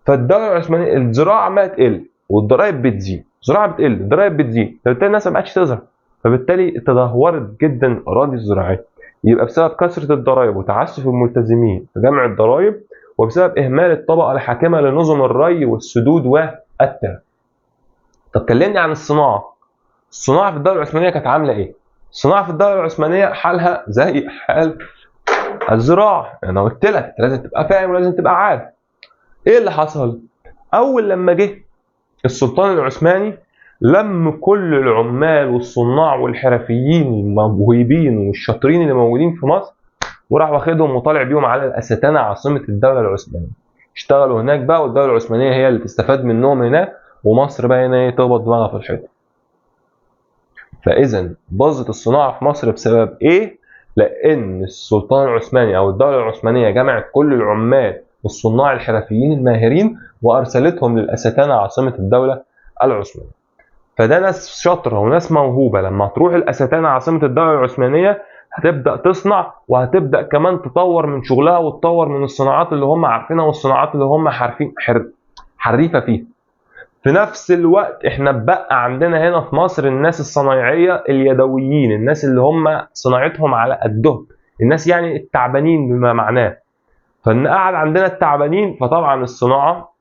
فالدولة العثمانية الزراعة عماله تقل والضرايب بتزيد، الزراعة بتقل، الضرايب بتزيد، فبالتالي الناس ما بقتش تزرع، فبالتالي تدهورت جدا الاراضي الزراعية. يبقى بسبب كثرة الضرائب وتعسف الملتزمين في جمع الضرائب، وبسبب اهمال الطبقة الحاكمة لنظم الري والسدود والترع. طب كلمني عن الصناعة. الصناعة في الدولة العثمانية كانت عامله ايه؟ الصناعة في الدولة العثمانية حالها زي حال الزراعة. انا قلت لك انت لازم تبقى فاهم ولازم تبقى عارف. ايه اللي حصل؟ اول لما جه السلطان العثماني لم كل العمال والصناع والحرفيين الموهوبين والشاطرين اللي موجودين في مصر، وراح واخدهم وطالع بيهم على الاستانه عاصمة الدولة العثمانية. اشتغلوا هناك بقى، والدولة العثمانية هي اللي تستفاد منهم هناك، ومصر بقى هنا تخبط دماغها في الحيط. فاذا باظت الصناعة في مصر بسبب ايه؟ لان السلطان العثماني او الدولة العثمانية جمعت كل العمال والصناع الحرفيين الماهرين وارسلتهم للاستانه عاصمة الدولة العثمانية. فده ناس شاطرة وناس موهوبه، لما تروح الاستانه عاصمة الدولة العثمانية هتبدا تصنع، وهتبدا كمان تطور من شغلها وتطور من الصناعات اللي هم عارفينها والصناعات اللي هم عارفين حريفه فيها. في نفس الوقت احنا بقى عندنا هنا في مصر الناس الصنايعيه اليدويين، الناس اللي هم صناعتهم على قدهم، الناس يعني التعبانين بما معناه. فان قعد عندنا التعبانين، فطبعا الصناعة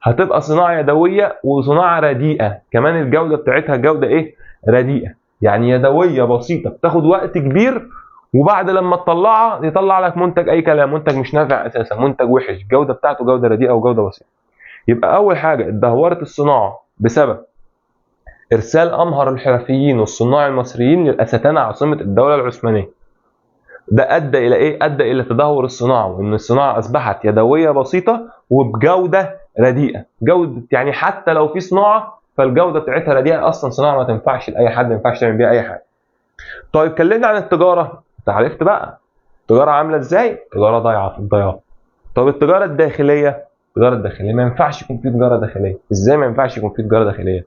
هتبقى صناعة يدوية وصناعة رديئة كمان، الجودة بتاعتها جوده ايه؟ رديئة، يعني يدوية بسيطة بتاخد وقت كبير، وبعد لما تطلعها يطلع لك منتج اي كلام، منتج مش نافع اساسا، منتج وحش، الجودة بتاعته جوده رديئة وجوده بسيطة. يبقى اول حاجة اتدهورت الصناعة بسبب ارسال امهر الحرفيين والصناع المصريين للاستانه عاصمة الدولة العثمانية. ده ادى الى ايه؟ ادى الى تدهور الصناعة، وان الصناعة اصبحت يدوية بسيطة وبجوده رديئة. جوده يعني حتى لو في صناعة فالجوده بتاعتها رديئة، اصلا صناعة ما تنفعش لاي حد، ما ينفعش تعمل بيها اي حاجة. طيب اتكلمنا عن التجارة، انت عرفت بقى التجارة عامله ازاي؟ التجارة ضايعة في الضياع. طب التجارة الداخلية، التجارة الداخلية ما ينفعش يكون في تجارة داخلية. ازاي ما ينفعش يكون في تجارة داخلية؟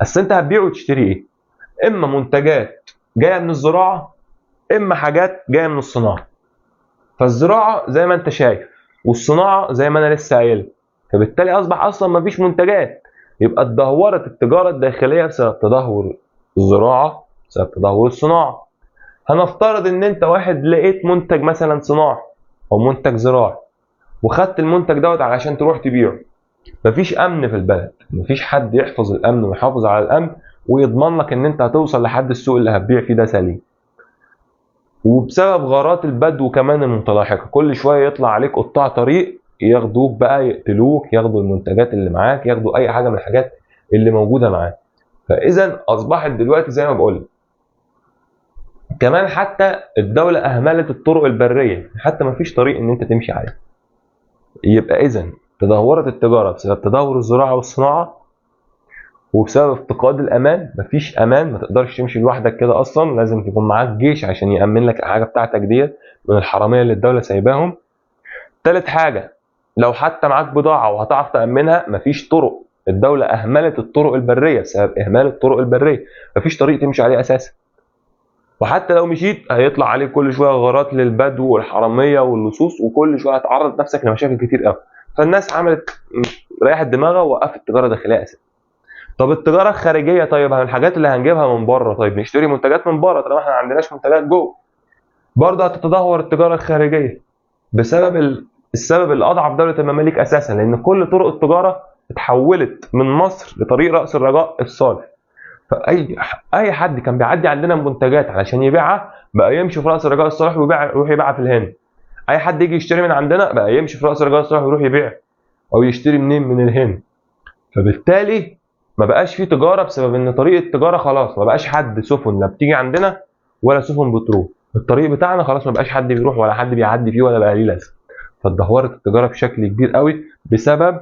اصل انت هتبيع وتشتري ايه؟ اما منتجات جاية من الزراعة، اما حاجات جاية من الصناعة. فالزراعه زي ما انت شايف، والصناعة زي ما انا لسه قايل، فبالتالي اصبح اصلا ما فيش منتجات. يبقى اتدهورت التجارة الداخلية بسبب تدهور الزراعة، بسبب تدهور الصناعة. هنفترض ان انت واحد لقيت منتج مثلا صناعي او منتج زراعي، وخدت المنتج دوت علشان تروح تبيعه. مفيش امن في البلد، مفيش حد يحفظ الامن ويحافظ على الامن ويضمن لك ان انت هتوصل لحد السوق اللي هتبيع فيه ده سليم. وبسبب غارات البدو كمان المتلاحقه، كل شوية يطلع عليك قطاع طريق ياخدوك بقى، يقتلوك، ياخدوا المنتجات اللي معاك، ياخدوا اي حاجة من الحاجات اللي موجودة معاك. فاذا اصبحت دلوقتي زي ما بقول كمان حتى الدولة اهملت الطرق البرية، حتى مفيش طريق ان انت تمشي عليه. يبقى اذا تدهورت التجارة بسبب تدهور الزراعة والصناعة، وبسبب افتقاد الامان، مفيش امان، ما تقدرش تمشي لوحدك كده اصلا، لازم تكون معاك جيش عشان يامن لك الحاجة بتاعتك ديت من الحرامية اللي الدولة سايباهم. تالت حاجة، لو حتى معاك بضاعة وهتعرف تامنها، مفيش طرق، الدولة اهملت الطرق البرية بسبب اهمال الطرق البرية، مفيش طريق تمشي عليه اساسا. وحتى لو مشيت هيطلع عليك كل شوية غارات للبدو والحراميه واللصوص، وكل شوية هتعرض نفسك لمشاكل كتير قوي. فالناس عملت ريحت دماغها ووقفت التجارة الداخلية اساسا. طب التجارة الخارجية، طيب الحاجات اللي هنجيبها من بره، طيب نشتري منتجات من بره طالما احنا ما عندناش منتجات جوه، برضه هتتدهور التجارة الخارجية بسبب السبب اللي اضعف دولة المماليك اساسا، لان كل طرق التجارة اتحولت من مصر لطريق راس الرجاء الصالح. فاي حد كان بيعدي عندنا منتجات علشان يبيعها بقى يمشي في راس الرجاء الصالح ويبيع، يروح يبيعها في الهند. اي حد يجي يشتري من عندنا بقى يمشي في راس الرجاء الصالح ويروح يبيع او يشتري منين؟ من الهند. فبالتالي ما بقاش في تجارة بسبب ان طريق التجارة خلاص ما بقاش حد سفن لا بتيجي عندنا ولا سفن بتروح، الطريق بتاعنا خلاص ما بقاش حد بيروح ولا حد بيعدي فيه ولا بقى ليه لازمه. فتدهورت التجارة بشكل كبير قوي بسبب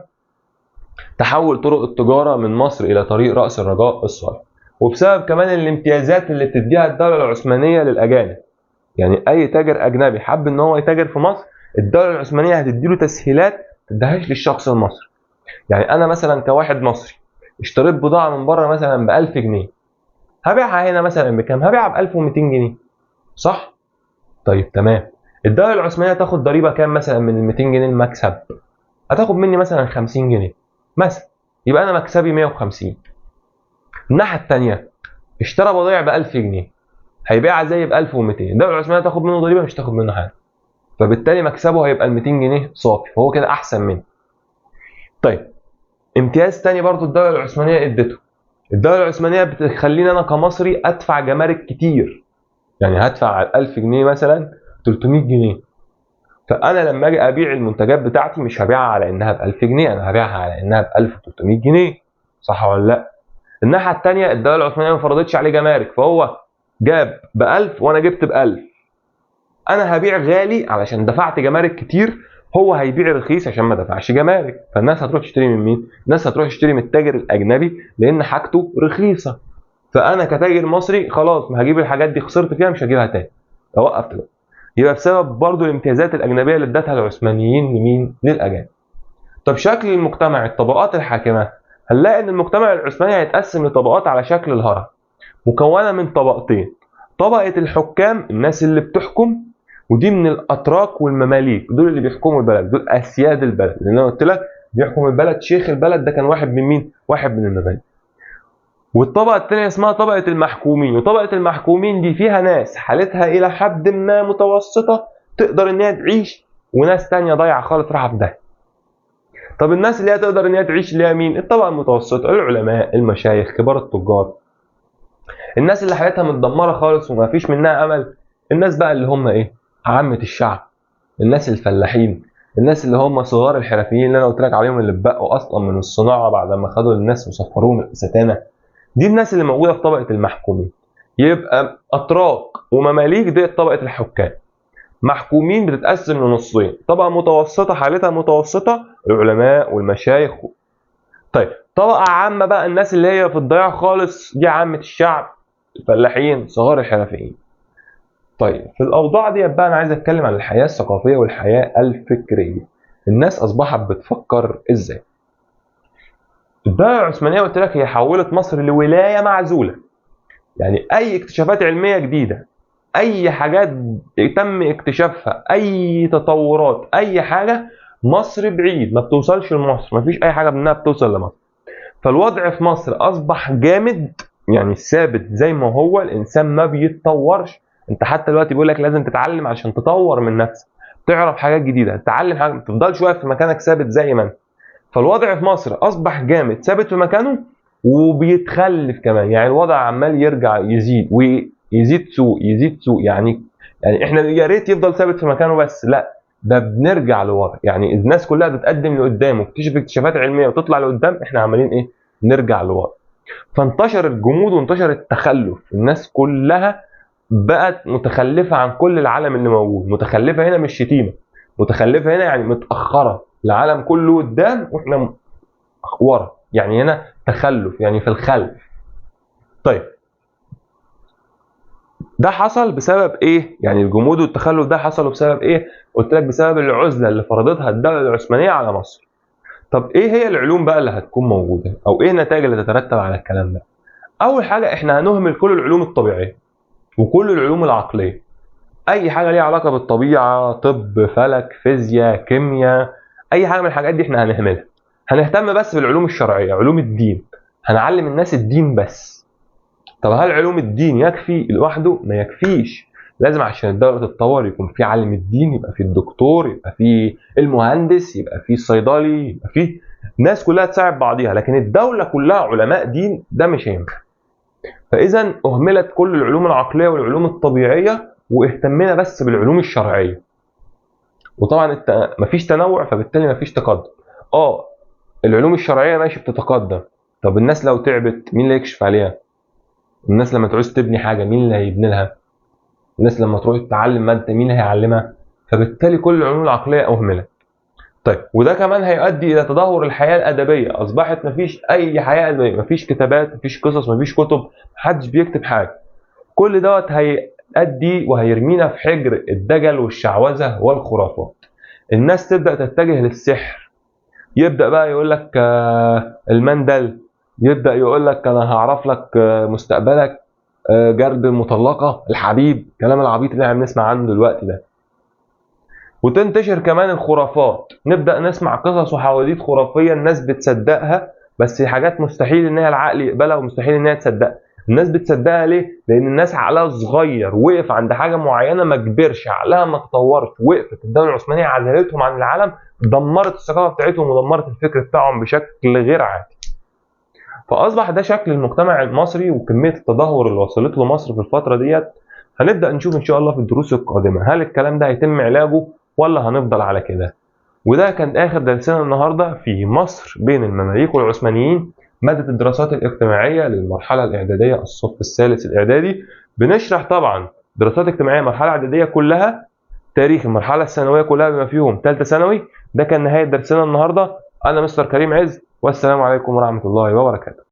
تحول طرق التجارة من مصر الى طريق راس الرجاء الصالح، وبسبب كمان الامتيازات اللي بتديها الدولة العثمانية للاجانب. يعني اي تاجر اجنبي حب ان هو يتاجر في مصر، الدولة العثمانية هتديله تسهيلات ما تديهاش للشخص المصري. يعني انا مثلا كواحد مصري اشتريت بضاعة من بره مثلا ب 1000 جنيه، هبيعها هنا مثلا بكام؟ هبيعها ب 1200 جنيه، صح؟ طيب تمام. الدولة العثمانية تاخد ضريبة كام مثلا من ال 200 جنيه المكسب؟ هتاخد مني مثلا 50 جنيه مثلا، يبقى انا مكسبي 150. الناحية الثانية اشترى بضايع ب 1000 جنيه، هيبيعها زي ب 1200، الدولة العثمانية تاخد منه ضريبة؟ مش تاخد منه حاجة، فبالتالي مكسبه هيبقى ال 200 جنيه صافي، فهو كده احسن مني. طيب امتياز تاني برضو الدولة العثمانية ادته، الدولة العثمانية بتخليني انا كمصري ادفع جمارك كتير، يعني هدفع على 1000 جنيه مثلا 300 جنيه، فانا لما اجي ابيع المنتجات بتاعتي مش هبيعها على انها ب 1000 جنيه، انا هبيعها على انها ب 1300 جنيه، صح ولا لا؟ الناحية الثانية الدولة العثمانية ما فرضتش عليه جمارك، فهو جاب ب 1000 وانا جبت ب 1000، انا هبيع غالي علشان دفعت جمارك كتير، هو هيبيع رخيص عشان ما دفعش جمارك. فالناس هتروح تشتري من مين؟ الناس هتروح تشتري من التاجر الاجنبي لان حاجته رخيصة. فانا كتاجر مصري خلاص ما هجيب الحاجات دي، خسرت فيها مش هجيبها تاني، اوقف تجارة. يبقى بسبب برضو الامتيازات الاجنبية اللي ادتها العثمانيين لمين؟ للاجانب. طب شكل المجتمع، الطبقات الحاكمة، هنلاقي ان المجتمع العثماني هيتقسم لطبقات على شكل الهرم، مكونة من طبقتين: طبقه الحكام، الناس اللي بتحكم، ودي من الاتراك والمماليك، دول اللي بيحكموا البلد، دول اسياد البلد، لان انا قلت لك بيحكم البلد شيخ البلد ده كان واحد من مين؟ واحد من المماليك. والطبقة الثانية اسمها طبقه المحكومين، وطبقه المحكومين دي فيها ناس حالتها الى حد ما متوسطه تقدر ان هي تعيش، وناس ثانية ضايعة خالص راحة في داهية. طب الناس اللي هي تقدر ان هي تعيش اللي هي مين؟ الطبقة المتوسطة، العلماء، المشايخ، كبار التجار. الناس اللي حالتها متدمره خالص وما فيش منها امل، الناس بقى اللي هم ايه؟ عامة الشعب، الناس الفلاحين، الناس اللي هم صغار الحرفيين اللي انا قلت لك عليهم، اللي اتبقوا اصلا من الصناعة بعد ما خدوا الناس وسفروهم الستانه، دي الناس اللي موجودة في طبقه المحكومين. يبقى اتراك ومماليك دي طبقه الحكام. محكومين بتتقسم لنصين، طبقه متوسطه حالتها متوسطه، العلماء والمشايخ. طيب طبقه عامة بقى، الناس اللي هي في الضياع خالص، دي عامة الشعب، الفلاحين، صغار الحرفيين. طيب في الاوضاع دي بقى انا عايز اتكلم عن الحياة الثقافية والحياة الفكرية. الناس اصبحت بتفكر ازاي؟ الدولة العثمانية قلت لك هي حولت مصر لولاية معزولة. يعني اي اكتشافات علمية جديدة، اي حاجات تم اكتشافها، اي تطورات، اي حاجة، مصر بعيد ما بتوصلش لمصر، ما فيش اي حاجة منها بتوصل لمصر. فالوضع في مصر اصبح جامد، يعني ثابت زي ما هو، الانسان ما بيتطورش. انت حتى دلوقتي بيقول لك لازم تتعلم عشان تطور من نفسك، تعرف حاجات جديدة، تتعلم حاجة، ما تفضلش واقف في مكانك ثابت زي ما انت. فالوضع في مصر اصبح جامد ثابت في مكانه وبيتخلف كمان، يعني الوضع عمال يرجع يزيد ويزيد سوء يزيد سوء، يعني احنا يا ريت يفضل ثابت في مكانه بس، لا ده بنرجع لورا. يعني الناس كلها بتقدم لقدام وبتكتشف اكتشافات علمية وتطلع لقدام، احنا عمالين ايه؟ نرجع لورا. فانتشر الجمود وانتشر التخلف، الناس كلها بقت متخلفة عن كل العالم اللي موجود. متخلفة هنا مش شتيمه، متخلفة هنا يعني متاخرة، العالم كله قدام واحنا ورا. يعني هنا تخلف، يعني في الخلف. طيب ده حصل بسبب ايه؟ يعني الجمود والتخلف ده حصلوا بسبب ايه؟ قلت لك بسبب العزلة اللي فرضتها الدولة العثمانية على مصر. طب ايه هي العلوم بقى اللي هتكون موجودة؟ او ايه النتائج اللي تترتب على الكلام ده؟ اول حاجة احنا هنهمل كل العلوم الطبيعية وكل العلوم العقلية. اي حاجة ليها علاقة بالطبيعة، طب، فلك، فيزياء، كيمياء، اي حاجة من الحاجات دي احنا هنهملها. هنهتم بس بالعلوم الشرعية، علوم الدين. هنعلم الناس الدين بس. طب هل علوم الدين يكفي لوحده؟ ما يكفيش. لازم عشان الدولة تتطور يكون في عالم الدين، يبقى في الدكتور، يبقى في المهندس، يبقى في الصيدلي، يبقى في ناس كلها تساعد بعضيها. لكن الدولة كلها علماء دين ده مش هينفع. فإذا أهملت كل العلوم العقلية والعلوم الطبيعية واهتمينا بس بالعلوم الشرعية. وطبعا مفيش تنوع، فبالتالي مفيش تقدم. العلوم الشرعية ماشي بتتقدم. طب الناس لو تعبت مين اللي يكشف عليها؟ الناس لما تعوز تبني حاجة مين اللي هيبني لها؟ الناس لما تروح تتعلم مادة مين اللي هيعلمها؟ فبالتالي كل العلوم العقلية أهملت. طيب وده كمان هيؤدي إلى تدهور الحياة الأدبية. أصبحت مفيش أي حياة أدبية، مفيش كتابات، مفيش قصص، مفيش كتب، محدش بيكتب حاجة. كل دوت هيؤدي وهيرمينا في حجر الدجل والشعوذة والخرافات. الناس تبدأ تتجه للسحر، يبدأ بقى يقول لك المندل، يبدأ يقول لك أنا هعرف لك مستقبلك، جرد المطلقة، الحبيب، كلام العبيط اللي احنا بنسمع عنه دلوقتي ده. وتنتشر كمان الخرافات، نبدأ نسمع قصص وحواديت خرافية الناس بتصدقها، بس حاجات مستحيل ان هي العقل يقبلها ومستحيل ان هي تصدقها. الناس بتصدقها ليه؟ لأن الناس عقلها صغير، وقف عند حاجة معينة، ما كبرش، عقلها ما تطورش، وقفت. الدولة العثمانية عزلتهم عن العالم، دمرت الثقافة بتاعتهم ودمرت الفكر بتاعهم بشكل غير عادي. فأصبح ده شكل المجتمع المصري وكمية التدهور اللي وصلت له مصر في الفترة ديت. هنبدأ نشوف إن شاء الله في الدروس القادمة هل الكلام ده هيتم علاجه ولا هنفضل على كده. وده كان آخر درسنا النهاردة في مصر بين المماليك والعثمانيين، مادة الدراسات الاجتماعية للمرحلة الإعدادية الصف الثالث الإعدادي. بنشرح طبعا دراسات اجتماعية مرحلة إعدادية كلها، تاريخ المرحلة الثانوية كلها بما فيهم ثالثة ثانوي. ده كان نهاية درسنا النهاردة. أنا مستر كريم عز، والسلام عليكم ورحمة الله وبركاته.